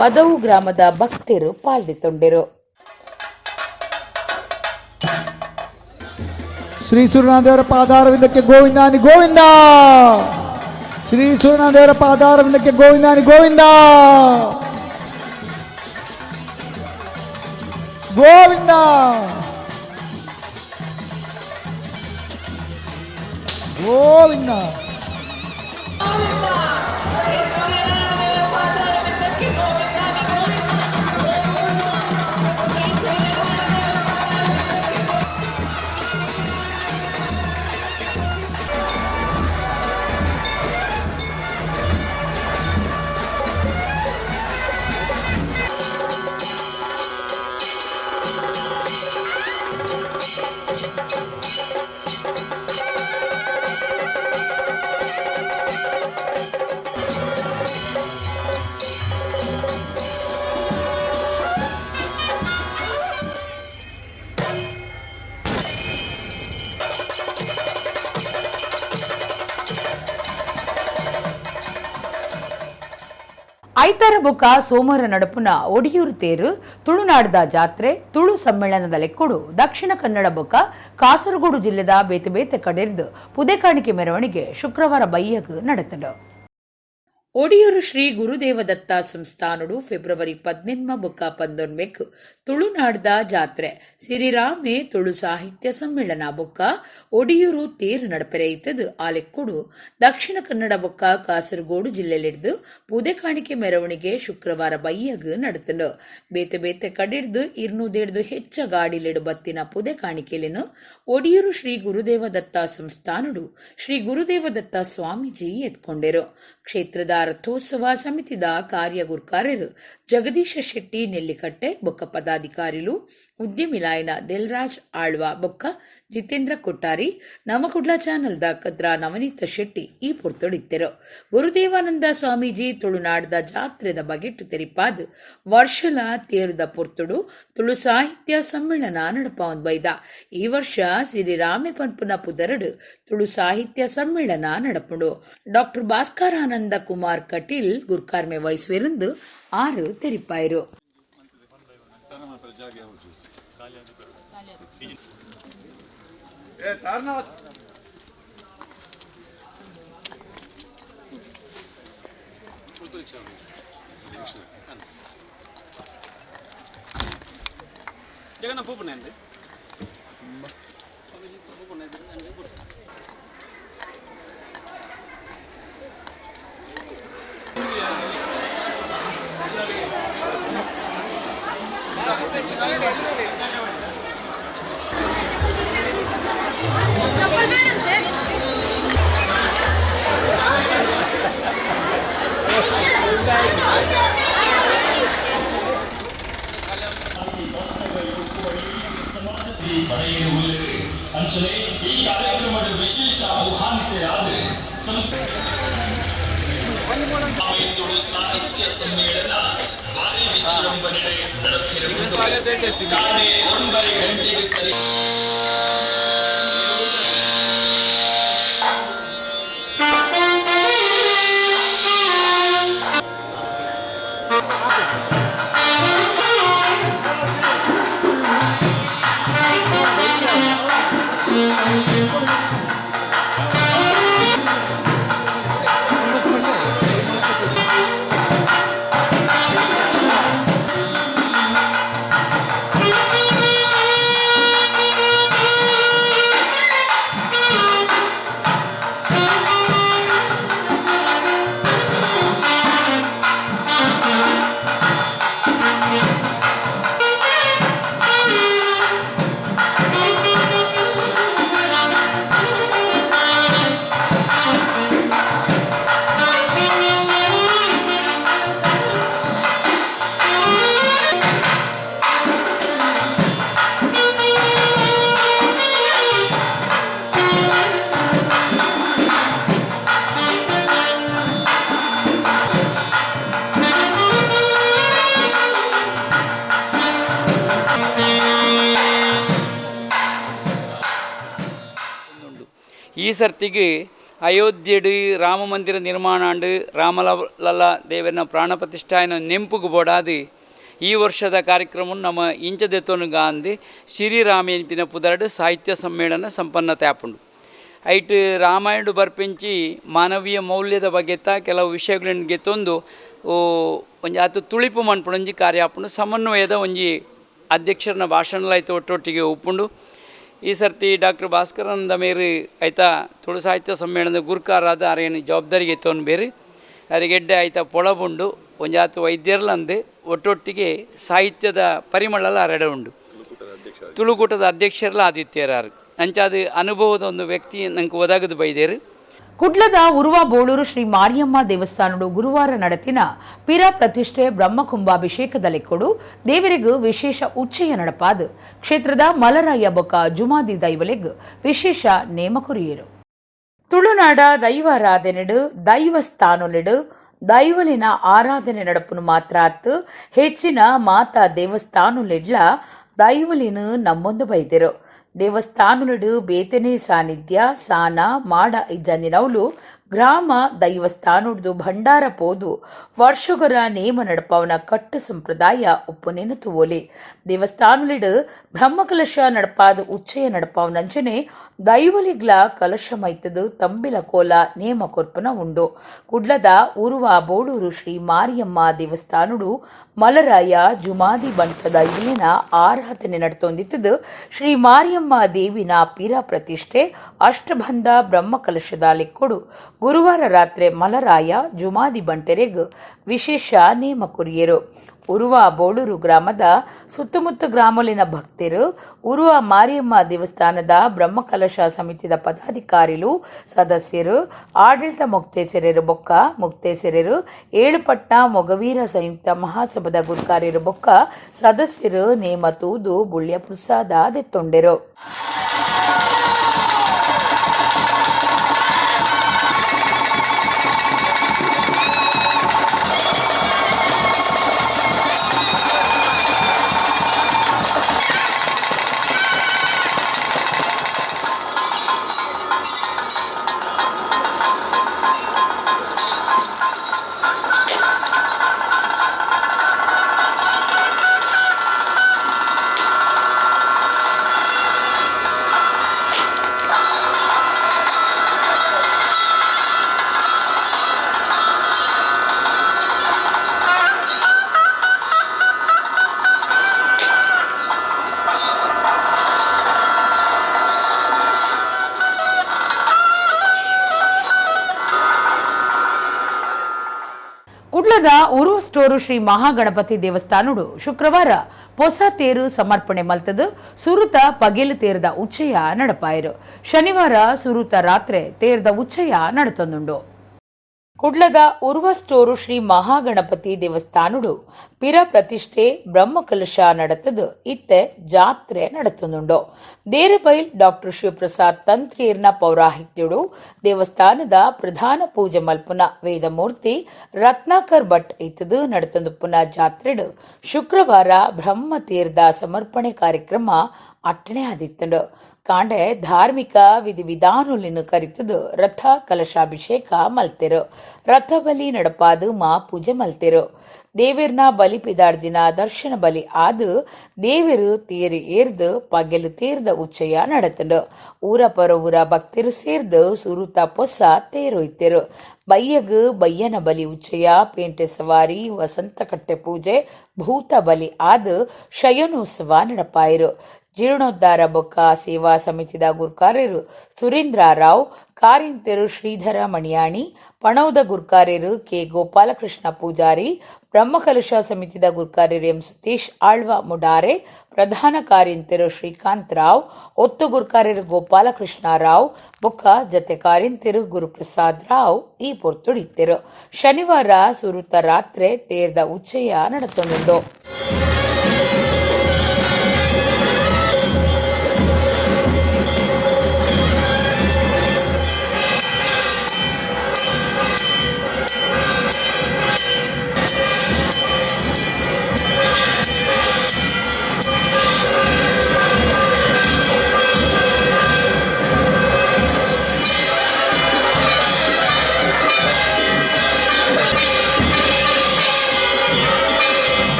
ಪದವು ಗ್ರಾಮದ ಭಕ್ತರು ಪಾಲ್ದಿತ್ತೊಂಡಿರು. ಶ್ರೀ ಸೂರ್ಯನಾಥದೇವರ ಪಾದಾರವಿಂದಕ್ಕೆ ಗೋವಿಂದಾನಿ ಗೋವಿಂದ, ಶ್ರೀ ಸೂರ್ಯನಾಥದೇವರ ಪಾದಾರವಿಂದಕ್ಕೆ ಗೋವಿಂದಾನಿ ಗೋವಿಂದ, ಗೋವಿಂದ. ಗೋವಿಂದ. ಐತಾರ ಬೊಕ್ಕ ಸೋಮವಾರ ನಡಪುನ ಒಡಿಯೂರು ತೇರು, ತುಳುನಾಡದ ಜಾತ್ರೆ, ತುಳು ಸಮ್ಮೇಳನದ ಲೆಕ್ಕೊಡು ದಕ್ಷಿಣ ಕನ್ನಡ ಬೊಕ್ಕ ಕಾಸರಗೋಡು ಜಿಲ್ಲೆದ ಬೇತೆ ಬೇತೆ ಕಡೆರ್ದು ಪುದೆಕಾಣಿಕೆ ಮೆರವಣಿಗೆ ಶುಕ್ರವಾರ ಬಯ್ಯಗ್ ನಡೆತಂಡು. ಒಡಿಯೂರು ಶ್ರೀ ಗುರುದೇವದತ್ತ ಸಂಸ್ಥಾನಡು ಫೆಬ್ರವರಿ 18 ಬೊಕ್ಕ 19 ತುಳುನಾಡ್ದ ಜಾತ್ರೆ, ಸಿರಿರಾಮೆ ತುಳು ಸಾಹಿತ್ಯ ಸಮ್ಮೇಳನ ಬೊಕ್ಕ ಒಡಿಯೂರು ತೇರು ನಡಪೆರೆ ಇತ್ತದು. ಆಲೆಕ್ಕೊಡು ದಕ್ಷಿಣ ಕನ್ನಡ ಬೊಕ್ಕ ಕಾಸರಗೋಡು ಜಿಲ್ಲೆಲಿಡ್ದು ಪುದೆಕಾಣಿಕೆ ಮೆರವಣಿಗೆ ಶುಕ್ರವಾರ ಬಯ್ಯಗ್ ನಡತಂಡು. ಬೇತೆ ಬೇತೆ ಕಡಿಡ್ದು 250 ಹೆಚ್ಚ ಗಾಡಿಲಿಡು ಬತ್ತಿನ ಪುದೆಕಾಣಿಕೆಲೆನು ಒಡಿಯೂರು ಶ್ರೀ ಗುರುದೇವದತ್ತ ಸಂಸ್ಥಾನಡು ಶ್ರೀ ಗುರುದೇವದತ್ತ ಸ್ವಾಮೀಜಿ ಎತ್ಕೊಂಡೆರು. ಕ್ಷೇತ್ರದ ರಥೋತ್ಸವ ಸಮಿತಿದ ಕಾರ್ಯಗುರ್ಕಾರ್ಯರು ಜಗದೀಶ ಶೆಟ್ಟಿ ನೆಲ್ಲಿಕಟ್ಟೆ ಬೊಕ್ಕ ಪದಾಧಿಕಾರಿಲು ಉದ್ಯಮಿಲಾಯನ ದೆಲ್ರಾಜ್ ಆಳ್ವ ಬೊಕ್ಕ ಜಿತೇಂದ್ರ ಕೊಟ್ಟಾರಿ, ನಮಕುಡ್ಲ ಚಾನಲ್ದ ಕದ್ರ ನವನೀತ ಶೆಟ್ಟಿ ಈ ಪೊರ್ತೊಡಿತ್ತೆರು. ಗುರುದೇವಾನಂದ ಸ್ವಾಮೀಜಿ ತುಳುನಾಡದ ಜಾತ್ರೆದ ಬಗೆಟ್ಟು ತೆರಿಪಾದ್ ವರ್ಷಲ ತೇರುದ ಪೊರ್ತುಡು ತುಳು ಸಾಹಿತ್ಯ ಸಮ್ಮೇಳನ ನಡಪಾವೊಂದು ಬೈದ. ಈ ವರ್ಷ ಸಿರಿರಾಮೆ ಪನ್ಪುನ ಪುದರಡು ತುಳು ಸಾಹಿತ್ಯ ಸಮ್ಮೇಳನ ನಡಪುಂಡು. ಡಾಕ್ಟರ್ ಭಾಸ್ಕರಾನಂದ ಕುಮಾರ್ ಕಟೀಲ್ ಗುರ್ಕಾರ್ಮೆ ವಹಿಸುವಿರಂದು ಆರು ತೆರಿಪಾಯರು. ಸಾಹಿತ್ಯ ಸಮ್ಮೇಳನ ಭಾರಿ ವಿಜೃಂಭಣೆ ನಡೆದಿರುವುದು. 9:30 ಗಂಟೆಗೆ ಸರಿ. ಸರ್ತಿಗೆ ಅಯೋಧ್ಯೆಡು ರಾಮ ಮಂದಿರ ನಿರ್ಮಾಣ ಆಂಡ್ ರಾಮಲಲ್ಲ ದೇವರನ ಪ್ರಾಣ ಪ್ರತಿಷ್ಠಾನ ನೆಂಪುಗು ಬೋಡಾದು ಈ ವರ್ಷದ ಕಾರ್ಯಕ್ರಮ ನಮ್ಮ ಇಂಚದೆತ್ತೋನು ಗಾಂಧಿ ಶ್ರೀರಾಮ ಎನ್ಪಿನ ಪುದರ್ಡು ಸಾಹಿತ್ಯ ಸಮ್ಮೇಳನ ಸಂಪನ್ನತೆ ಆಪುಂಡು. ಐಟ್ ರಾಮಾಯಣ ಬರ್ಪಿಂಚಿ ಮಾನವೀಯ ಮೌಲ್ಯದ ಬಗೆತ ಕೆಲವು ವಿಷಯಗಳನ್ನು ಗೆತ್ತೊಂದು ಒಂಜಿ ಆತು ತುಳಿಪು ಮನ್ಪುಂಡು ಒಂಜಿ ಕಾರ್ಯ ಆಪುಂಡು. ಸಮನ್ವಯದ ಒಂಜಿ ಅಧ್ಯಕ್ಷರನ್ನ ಭಾಷಣಲಾಯ್ತು ಒಟ್ಟೊಟ್ಟಿಗೆ ಉಪ್ಪುಂಡು. ಈ ಸರ್ತಿ ಡಾಕ್ಟರ್ ಭಾಸ್ಕರನಂದ ಮೇರು ಆಯ್ತಾ ತುಳು ಸಾಹಿತ್ಯ ಸಮ್ಮೇಳನದ ಗುರುಕಾರಾದ ಅರೇನು ಜವಾಬ್ದಾರಿಗೆ ಎತ್ತೋನು ಬೇರೆ ಅರಿಗೆಡ್ಡೆ ಆಯ್ತಾ ಪೊಳಬುಂಡು ಒಂಜಾತು ವೈದ್ಯರ್ಲಂದು ಒಟ್ಟೊಟ್ಟಿಗೆ ಸಾಹಿತ್ಯದ ಪರಿಮಳಲ ಅರೆಡೆ ಉಂಡು. ತುಳುಕೂಟದ ಅಧ್ಯಕ್ಷರಲ್ಲ ಆದಿತ್ಯರಾರು ಅಂಚಾದ ಅನುಭವದ ಒಂದು ವ್ಯಕ್ತಿ ನಂಗೆ ಒದಗದು ಬೈದೇರು. ಕುಡ್ಲದ ಉರುವ ಬೋಳೂರು ಶ್ರೀ ಮಾರಿಯಮ್ಮ ದೇವಸ್ಥಾನಡು ಗುರುವಾರ ನಡೆತಿನ ಪಿರ ಪ್ರತಿಷ್ಠೆ ಬ್ರಹ್ಮಕುಂಭಾಭಿಷೇಕದ ಲೆಕ್ಕೊಡು ದೇವರಿಗೂ ವಿಶೇಷ ಉಚ್ಚಯ ನಡಪಾದು ಕ್ಷೇತ್ರದ ಮಲರಾಯ ಬೊಕ್ಕ ಜುಮಾದಿ ದೈವಲೆಗ್ ವಿಶೇಷ ನೇಮ ಕೊರಿಯರು. ತುಳುನಾಡ ದೈವಾರಾಧನೆಡು ದೈವಸ್ಥಾನೊಲೆಡು ದೈವಲಿನ ಆರಾಧನೆ ನಡಪುನು ಮಾತ್ರ ಅತ್ತು ಹೆಚ್ಚಿನ ಮಾತಾ ದೇವಸ್ಥಾನೊಲೆಡ್ಲ ದೈವಲಿನ ನಮ್ಮೊಂದು ಬೈದೆರು. ದೇವಸ್ಥಾನಡು ಬೇತನೆ ಸಾನ್ನಿಧ್ಯ ಸಾನ ಮಾಡ ಇಜ್ಜಂದಿನವುಲು ಗ್ರಾಮ ದೈವಸ್ಥಾನಡ್ದು ಭಂಡಾರ ಪೋದು ವರ್ಷಗೊರ ನೇಮ ನಡಪವನ ಕಟ್ಟು ಸಂಪ್ರದಾಯ ಉಪ್ಪುನೇನು ತುವೋಲಿ. ದೇವಸ್ಥಾನಲಿಡು ಬ್ರಹ್ಮಕಲಶ ನಡಪಾದ ಉಚ್ಚಯ ನಡಪವನಂಚನೆ ದೈವಲಿಗ್ಲ ಕಲಶ ಮೈತದು ತಂಬಿಲ ಕೋಲ ನೇಮ ಕೊರ್ಪನ ಉಂಡು. ಕುಡ್ಲದ ಉರುವ ಬೋಳೂರು ಶ್ರೀ ಮಾರಿಯಮ್ಮ ದೇವಸ್ಥಾನಡು ಮಲರಾಯ ಜುಮಾದಿ ಬಂಟದ ಇಲ್ಲಿನ ಆರಾಧನೆ ನಡ್ತೊಂದಿತ್ತದು ಶ್ರೀ ಮಾರಿಯಮ್ಮ ದೇವಿನ ಪೀರ ಪ್ರತಿಷ್ಠೆ ಅಷ್ಟಬಂಧ ಬ್ರಹ್ಮಕಲಶದ ಲೆಕ್ಕೊಡು ಗುರುವಾರ ರಾತ್ರಿ ಮಲರಾಯ ಜುಮಾದಿ ಬಂಟೆರೆಗ್ ವಿಶೇಷ ನೇಮ ಕೊರಿಯರು. ಉರುವ ಬೋಳೂರು ಗ್ರಾಮದ ಸುತ್ತಮುತ್ತ ಗ್ರಾಮಲಿನ ಭಕ್ತರು ಉರುವ ಮಾರಿಯಮ್ಮ ದೇವಸ್ಥಾನದ ಬ್ರಹ್ಮಕಲಶ ಸಮಿತಿದ ಪದಾಧಿಕಾರಿಲು ಸದಸ್ಯರು ಆಡಳಿತ ಮೊಕ್ತೇಸೆರೆರು ಬೊಕ್ಕ ಮುಕ್ತೇಸೆರೆರು ಏಳುಪಟ್ನ ಮೊಗವೀರ ಸಂಯುಕ್ತ ಮಹಾಸಭಾದ ಗುರುಕಾರ್ಯರು ಬೊಕ್ಕ ಸದಸ್ಯರು ನೇಮ ತೂದು ಬುಳ್ಯ ಪ್ರಸಾದ ದೆತ್ತೊಂಡೆರು. ಕುಡ್ಲದ ಉರುವ ಸ್ಟೋರು ಶ್ರೀ ಮಹಾಗಣಪತಿ ದೇವಸ್ಥಾನಡು ಶುಕ್ರವಾರ ಪೊಸ ತೇರು ಸಮರ್ಪಣೆ ಮಲ್ತದು ಸುರುತ ಪಗೆಲು ತೇರದ ಉಚ್ಚಯ ನಡಪಾಯರು. ಶನಿವಾರ ಸುರುತ ರಾತ್ರಿ ತೇರದ ಉಚ್ಚಯ ನಡತೊಂದುಂಡು. ಕುಡ್ಲದ ಉರುವ ಸ್ಟೋರು ಶ್ರೀ ಮಹಾಗಣಪತಿ ದೇವಸ್ಥಾನಡು ಪಿರ ಪ್ರತಿಷ್ಠೆ ಬ್ರಹ್ಮಕಲಶ ನಡತದು ಇತ್ತೆ ಜಾತ್ರೆ ನಡತೊಂದುಂಡು. ದೇರಬೈಲ್ ಡಾಕ್ಟರ್ ಶಿವಪ್ರಸಾದ್ ತಂತ್ರಿಯರ್ನ ಪೌರಾಹಿತ್ಯಡು ದೇವಸ್ಥಾನದ ಪ್ರಧಾನ ಪೂಜೆ ಮಲ್ಪುನ ವೇದಮೂರ್ತಿ ರತ್ನಾಕರ್ ಭಟ್ ಇತ್ತದು ನಡತೊಂದುಪ್ಪುನ ಜಾತ್ರೆಡು ಶುಕ್ರವಾರ ಬ್ರಹ್ಮ ತೀರ್ಥ ಸಮರ್ಪಣೆ ಕಾರ್ಯಕ್ರಮ ಅಟ್ಟಣೆ ಆದಿತ್ತುಂಡು. ಕಾಂಡೆ ಧಾರ್ಮಿಕ ವಿಧಿವಿಧಾನುಲಿನ ಕರಿತದು ರಥ ಕಲಶಾಭಿಷೇಕ ಮಲ್ತೆರು. ರಥ ಬಲಿ ನಡಪಾದು ಮಾ ಪೂಜೆ ಮಲ್ತೆರು. ದೇವಿರ್ನ ಬಲಿ ಪಿದಾಡ್ದಿನ ದರ್ಶನ ಬಲಿ ಆದು ದೇವರು ತೇರು ಏರ್ದು ಪಗೆಲು ತೇರ್ದ ಉಚ್ಚಯ ನಡತಂಡು. ಊರ ಪರ ಊರ ಭಕ್ತರು ಸೇರ್ದು ಸುರುತ ಪೊಸ ತೇರೊಯ್ತೆರು. ಬಯ್ಯಗು ಬಯ್ಯನ ಬಲಿ ಉಚ್ಚಯ, ಪೇಂಟೆ ಸವಾರಿ, ವಸಂತ ಕಟ್ಟೆ ಪೂಜೆ, ಭೂತ ಬಲಿ ಆದು ಶಯನೋತ್ಸವ ನಡಪಾಯರು. ಜೀರ್ಣೋದ್ಧಾರ ಬೊಕ್ಕ ಸೇವಾ ಸಮಿತಿದ ಗುರ್ಕಾರ್ಯರು ಸುರೇಂದ್ರ ರಾವ್, ಕಾರಿಂತೆರು ಶ್ರೀಧರ ಮಣಿಯಾಣಿ, ಪಣೌದ ಗುರ್ಕಾರ್ಯರು ಕೆ ಗೋಪಾಲಕೃಷ್ಣ ಪೂಜಾರಿ, ಬ್ರಹ್ಮಕಲಶ ಸಮಿತಿದ ಗುರ್ಕಾರ್ಯರು ಎಂ ಸತೀಶ್ ಆಳ್ವ ಮುಡಾರೆ, ಪ್ರಧಾನ ಕಾರಿಂತೆರು ಶ್ರೀಕಾಂತ್ ರಾವ್, ಒತ್ತು ಗುರ್ಕಾರ್ಯರು ಗೋಪಾಲಕೃಷ್ಣ ರಾವ್, ಬೊಕ್ಕ ಜತೆ ಕಾರಿಂತೆರು ಗುರುಪ್ರಸಾದ್ ರಾವ್ ಈ ಪೊರ್ತುಡಿತ್ತೆರು. ಶನಿವಾರ ಸುರುತ ರಾತ್ರಿ ತೇರ್ದ ಉಚ್ಚಯ ನಡತೊಂದುಂಡು.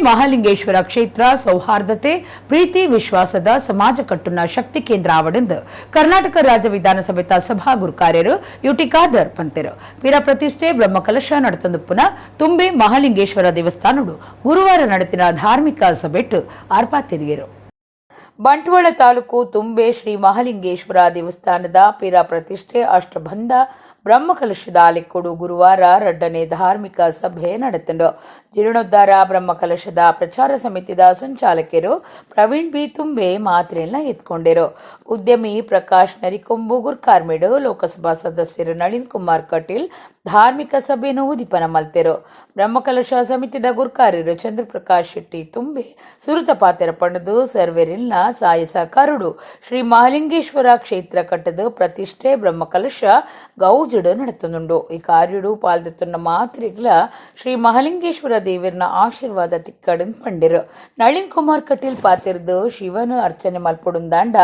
Mahalingeshwara ಕ್ಷೇತ್ರ ಸೌಹಾರ್ದತೆ ಪ್ರೀತಿ ವಿಶ್ವಾಸದ ಸಮಾಜ ಕಟ್ಟುನ ಶಕ್ತಿ ಕೇಂದ್ರ ಆವಡೆಂದು ಕರ್ನಾಟಕ ರಾಜ್ಯ ವಿಧಾನಸಭೆತ ಸಭಾ ಗುರುಕಾರ್ಯರು ಯುಟಿ ಖಾದರ್ ಪಂತೆರು. ಪೀರ ಪ್ರತಿಷ್ಠೆ ಬ್ರಹ್ಮಕಲಶ ನಡೆತಂದು ತುಂಬೆ ಮಹಾಲಿಂಗೇಶ್ವರ ದೇವಸ್ಥಾನಡು ಗುರುವಾರ ನಡೆತಿನ ಧಾರ್ಮಿಕ ಸಭೆಟ್ಟು ಆರ್ಪಾತಿರಿಯರು. ಬಂಟ್ವಾಳ ತಾಲೂಕು ತುಂಬೆ ಶ್ರೀ ಮಹಾಲಿಂಗೇಶ್ವರ ದೇವಸ್ಥಾನದ ಪೀರ ಪ್ರತಿಷ್ಠೆ ಅಷ್ಟಬಂಧ ಬ್ರಹ್ಮಕಲಶದ ಆಲೆಕ್ಕೋಡು ಗುರುವಾರ ರಡ್ಡನೆ ಧಾರ್ಮಿಕ ಸಭೆ ನಡೆತಂಡು. ಜೀರ್ಣೋದ್ಧಾರ ಬ್ರಹ್ಮಕಲಶದ ಪ್ರಚಾರ ಸಮಿತಿದ ಸಂಚಾಲಕರು ಪ್ರವೀಣ್ ಬಿ ತುಂಬೆ ಮಾತ್ರೆಯನ್ನ ಎತ್ಕೊಂಡಿರು. ಉದ್ಯಮಿ ಪ್ರಕಾಶ್ ನರಿಕೊಂಬು ಗುರ್ಕಾರ್ಮೇಡು, ಲೋಕಸಭಾ ಸದಸ್ಯರು ನಳಿನ್ ಕುಮಾರ್ ಕಟೀಲ್ ಧಾರ್ಮಿಕ ಸಭೆಯನ್ನು ಉದ್ದೀಪನ ಮಲ್ತೆರು. ಬ್ರಹ್ಮಕಲಶ ಸಮಿತಿದ ಗುರ್ಕಾರ್ಯರು ಚಂದ್ರಪ್ರಕಾಶ್ ಶೆಟ್ಟಿ ತುಂಬೆ ಸುರುತ ಪಾತೆರ ಪಣದು ಸರ್ವೆರಿಲ್ನ ಸಾಯ ಸಹಕಾರುಡು ಶ್ರೀ ಮಹಾಲಿಂಗೇಶ್ವರ ಕ್ಷೇತ್ರ ಕಟ್ಟದು ಪ್ರತಿಷ್ಠೆ ಬ್ರಹ್ಮಕಲಶ ಗೌಜುಡು ನಡೆತನುಂಡು. ಈ ಕಾರ್ಯುಡು ಪಾಲ್ದೆತ್ತುన్న ಮಾತ್ರಿಗ್ಲ ಶ್ರೀ ಮಹಾಲಿಂಗೇಶ್ವರ ದೇವಿರ್ನ ಆಶೀರ್ವಾದ ತಿಕ್ಕಡನ್ ಪಂಡಿರು. ನಳಿನ್ ಕುಮಾರ್ ಕಟೀಲ್ ಪಾತಿರ್ದು ಶಿವನ ಅರ್ಚನೆ ಮಲ್ಪೊಡುಂದಾಂಡ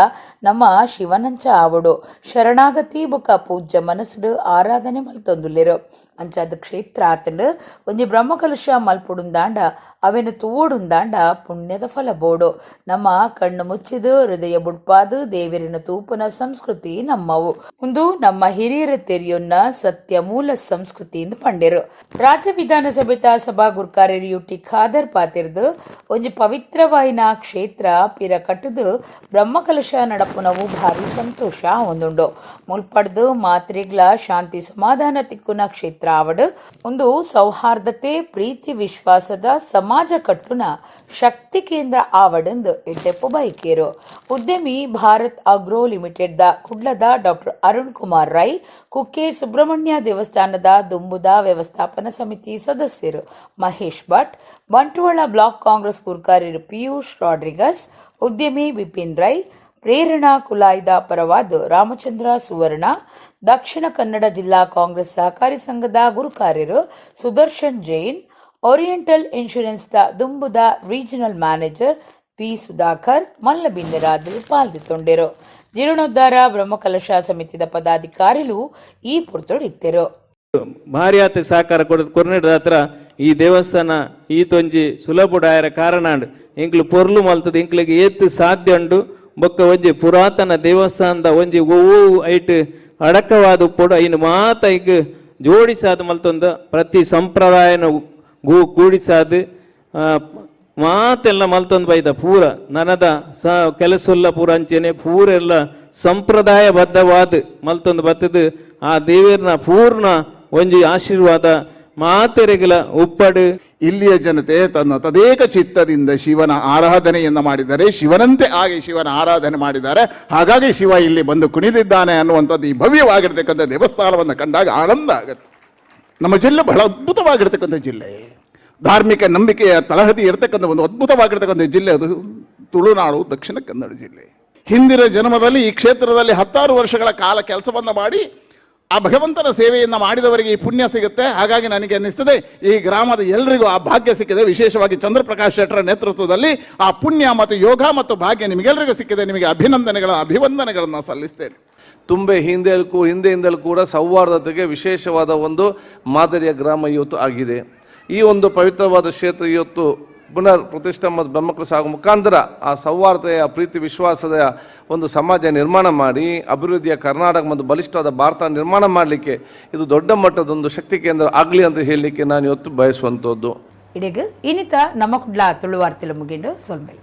ನಮ್ಮ ಶಿವನಂಚ ಆವಡು ಶರಣಾಗತಿ ಬೊಕ ಪೂಜ್ಯ ಮನಸ್ಸುಡು ಆರಾಧನೆ ಮಲ್ತೊಂದುಲ್ಲೆರು. ಅಂಚಾದ ಕ್ಷೇತ್ರ ಆತಂಡು ಒಂಜಿ ಬ್ರಹ್ಮಕಲಶ ಮಲ್ಪೊಡುಂದಾಂಡ ಅವೆನು ತೂವೊಡುಂದಾಂಡ ಪುಣ್ಯದ ಫಲ ಬೋಡು. ನಮ್ಮ ಕಣ್ಣು ಮುಚ್ಚಿದು ಹೃದಯ ಬುಡ್ಪಾದು ದೇವರಿನ ತೂಪುನ ಸಂಸ್ಕೃತಿ ನಮ್ಮವು. ಒಂದು ನಮ್ಮ ಹಿರಿಯರ ತೆರೆಯೊನ್ನ ಸತ್ಯ ಮೂಲ ಸಂಸ್ಕೃತಿ ಎಂದು ಪಂಡಿರು. ರಾಜ್ಯ ವಿಧಾನಸಭೆತ ಸಭಾ ಗುರ್ಕಾರ್ಯರು ಯುಟಿ ಖಾದರ್ ಪಾತಿರ್ದು ಒಂಜಿ ಪವಿತ್ರವಾಯಿನ ಕ್ಷೇತ್ರ ಪಿರ ಕಟ್ಟದು ಬ್ರಹ್ಮಕಲಶ ನಡಪುನವು ಭಾರಿ ಸಂತೋಷ ಒಂದುಂಡು. ಮುಲ್ಪಡ್ದು ಮಾತ್ರಿಗ್ಲ ಶಾಂತಿ ಸಮಾಧಾನ ತಿಕ್ಕುನ ಕ್ಷೇತ್ರ ಆವಡು ಒಂದು ಸೌಹಾರ್ದತೆ ಪ್ರೀತಿ ವಿಶ್ವಾಸದ ಸಮಾಜ ಕಟ್ಟುನ ಶಕ್ತಿ ಕೇಂದ್ರ ಆವಡೆಂದು ಎಡ್ಡೆಪ್ಪು ಬೈಕೇರು. ಉದ್ಯಮಿ ಭಾರತ್ agro limited the ಕುಡ್ಲದ ಡಾಕ್ಟರ್ ಅರುಣ್ ಕುಮಾರ್ ರೈ, ಕುಕ್ಕೆ ಸುಬ್ರಹ್ಮಣ್ಯ ದೇವಸ್ಥಾನದ ದುಂಬುದ ವ್ಯವಸ್ಥಾಪನಾ ಸಮಿತಿ ಸದಸ್ಯರು ಮಹೇಶ್ ಭಟ್, ಬಂಟ್ವಾಳ ಬ್ಲಾಕ್ ಕಾಂಗ್ರೆಸ್ ಗುರ್ಕಾರ್ಯರು ಪಿಯೂಷ್ ರಾಡ್ರಿಗಸ್, ಉದ್ಯಮಿ ಬಿಪಿನ್ ರೈ, ಪ್ರೇರಣಾ ಕುಲಾಯ್ದ ಪರವಾದ ರಾಮಚಂದ್ರ ಸುವರ್ಣ, ದಕ್ಷಿಣ ಕನ್ನಡ ಜಿಲ್ಲಾ ಕಾಂಗ್ರೆಸ್ ಸಹಕಾರಿ ಸಂಘದ ಗುರುಕಾರ್ಯರು Sudarshan Jain, oriental insurance the ದುಂಬುದ regional manager P Sudhakar ಮಲ್ಲಬಿಂದರಾದ್ರು ಪಾಲ್ದಿತ್ತೊಂಡಿರು. ಜೀರ್ಣೋದ್ಧಾರ ಬ್ರಹ್ಮಕಲಶ ಸಮಿತಿದ ಪದಾಧಿಕಾರಿಲು ಈ ಪುರ್ತೊಡಿತ್ತೆರು. ಭಾರಿ ಸಹಕಾರ ಕೊರ್ನೆಡ್ ಹತ್ರ ಈ ದೇವಸ್ಥಾನ ಈ ತೊಂಜಿ ಸುಲಭುಡಾಯರ ಕಾರಣಾಂಡ್ ಎಂಕ್ಲು ಪೊರ್ಲು ಮಲ್ತದ ಎಂಕ್ಲಿಗೆ ಏತ್ ಸಾಧ್ಯ ಉಂಡು. ಬೊಕ್ಕ ಒಂಜಿ ಪುರಾತನ ದೇವಸ್ಥಾನದ ಒಂಜಿ ಒವ್ವು ಐಟ್ ಅಡಕವಾದ ಉಪ್ಪೊಡು ಐನು ಮಾತ ಈಗ ಜೋಡಿಸಾದ ಮಲ್ತೊಂದ ಪ್ರತಿ ಸಂಪ್ರದಾಯನ ಗೂ ಕೂಡಿಸಾದ ಮಾತೆಲ್ಲ ಮಲ್ತೊಂದು ಬೈದ ಪೂರ ನನದ ಸ ಕೆಲಸುಲ್ಲ ಪೂರ ಅಂಚೆನೆ ಪೂರೆಲ್ಲ ಸಂಪ್ರದಾಯಬದ್ಧವಾದ ಮಲ್ತೊಂದು ಬತ್ತದು. ಆ ದೇವರನ ಪೂರ್ಣ ಒಂಜಿ ಆಶೀರ್ವಾದ ಮಾತೆರೆಗಲ ಉಪ್ಪಡು. ಇಲ್ಲಿಯ ಜನತೆ ತನ್ನ ತದೇಕ ಚಿತ್ತದಿಂದ ಶಿವನ ಆರಾಧನೆಯನ್ನು ಮಾಡಿದರೆ ಶಿವನಂತೆ ಆಗಿ ಶಿವನ ಆರಾಧನೆ ಮಾಡಿದ್ದಾರೆ. ಹಾಗಾಗಿ ಶಿವ ಇಲ್ಲಿ ಬಂದು ಕುಣಿದಿದ್ದಾನೆ ಅನ್ನುವಂಥದ್ದು ಈ ಭವ್ಯವಾಗಿರ್ತಕ್ಕಂಥ ದೇವಸ್ಥಾನವನ್ನು ಕಂಡಾಗ ಆನಂದ ಆಗತ್ತೆ. ನಮ್ಮ ಜಿಲ್ಲೆ ಬಹಳ ಅದ್ಭುತವಾಗಿರ್ತಕ್ಕಂಥ ಜಿಲ್ಲೆ, ಧಾರ್ಮಿಕ ನಂಬಿಕೆಯ ತಳಹದಿ ಇರತಕ್ಕಂಥ ಒಂದು ಅದ್ಭುತವಾಗಿರ್ತಕ್ಕಂಥ ಜಿಲ್ಲೆ ಅದು ತುಳುನಾಡು, ದಕ್ಷಿಣ ಕನ್ನಡ ಜಿಲ್ಲೆ. ಹಿಂದಿನ ಜನ್ಮದಲ್ಲಿ ಈ ಕ್ಷೇತ್ರದಲ್ಲಿ 16 ವರ್ಷಗಳ ಕಾಲ ಕೆಲಸವನ್ನು ಮಾಡಿ ಆ ಭಗವಂತನ ಸೇವೆಯನ್ನು ಮಾಡಿದವರಿಗೆ ಈ ಪುಣ್ಯ ಸಿಗುತ್ತೆ. ಹಾಗಾಗಿ ನನಗೆ ಅನ್ನಿಸ್ತದೆ ಈ ಗ್ರಾಮದ ಎಲ್ರಿಗೂ ಆ ಭಾಗ್ಯ ಸಿಕ್ಕಿದೆ. ವಿಶೇಷವಾಗಿ ಚಂದ್ರಪ್ರಕಾಶ್ ಶೆಟ್ಟರ ನೇತೃತ್ವದಲ್ಲಿ ಆ ಪುಣ್ಯ ಮತ್ತು ಯೋಗ ಮತ್ತು ಭಾಗ್ಯ ನಿಮಗೆಲ್ಲರಿಗೂ ಸಿಕ್ಕಿದೆ. ನಿಮಗೆ ಅಭಿವಂದನೆಗಳನ್ನು ಸಲ್ಲಿಸ್ತೇನೆ. ತುಂಬೆ ಹಿಂದೆಯಿಂದಲೂ ಕೂಡ ಸೌಹಾರ್ದತೆಗೆ ವಿಶೇಷವಾದ ಒಂದು ಮಾದರಿಯ ಗ್ರಾಮ ಇವತ್ತು ಆಗಿದೆ. ಈ ಒಂದು ಪವಿತ್ರವಾದ ಕ್ಷೇತ್ರ ಇವತ್ತು ಪುನರ್ ಪ್ರತಿಷ್ಠೆ ಮತ್ತು ಬ್ರಹ್ಮಕಲಶ ಆಗುವ ಮುಖಾಂತರ ಆ ಸೌಹಾರ್ದತೆಯ ಪ್ರೀತಿ ವಿಶ್ವಾಸದ ಒಂದು ಸಮಾಜ ನಿರ್ಮಾಣ ಮಾಡಿ ಅಭಿವೃದ್ಧಿಯ ಕರ್ನಾಟಕ ಮತ್ತು ಬಲಿಷ್ಠವಾದ ಭಾರತ ನಿರ್ಮಾಣ ಮಾಡಲಿಕ್ಕೆ ಇದು ದೊಡ್ಡ ಮಟ್ಟದೊಂದು ಶಕ್ತಿ ಕೇಂದ್ರ ಆಗಲಿ ಅಂತ ಹೇಳಲಿಕ್ಕೆ ನಾನು ಇವತ್ತು ಬಯಸುವಂಥದ್ದು. ಇಡೀಗ ಇನ್ನಿತ ನಮ್ಮ ಕುಡ್ಲ ತುಳುವಾರ್ತಿಲ ಮುಗಿಂಡು ಸೊಲ್ಮೇಲೆ.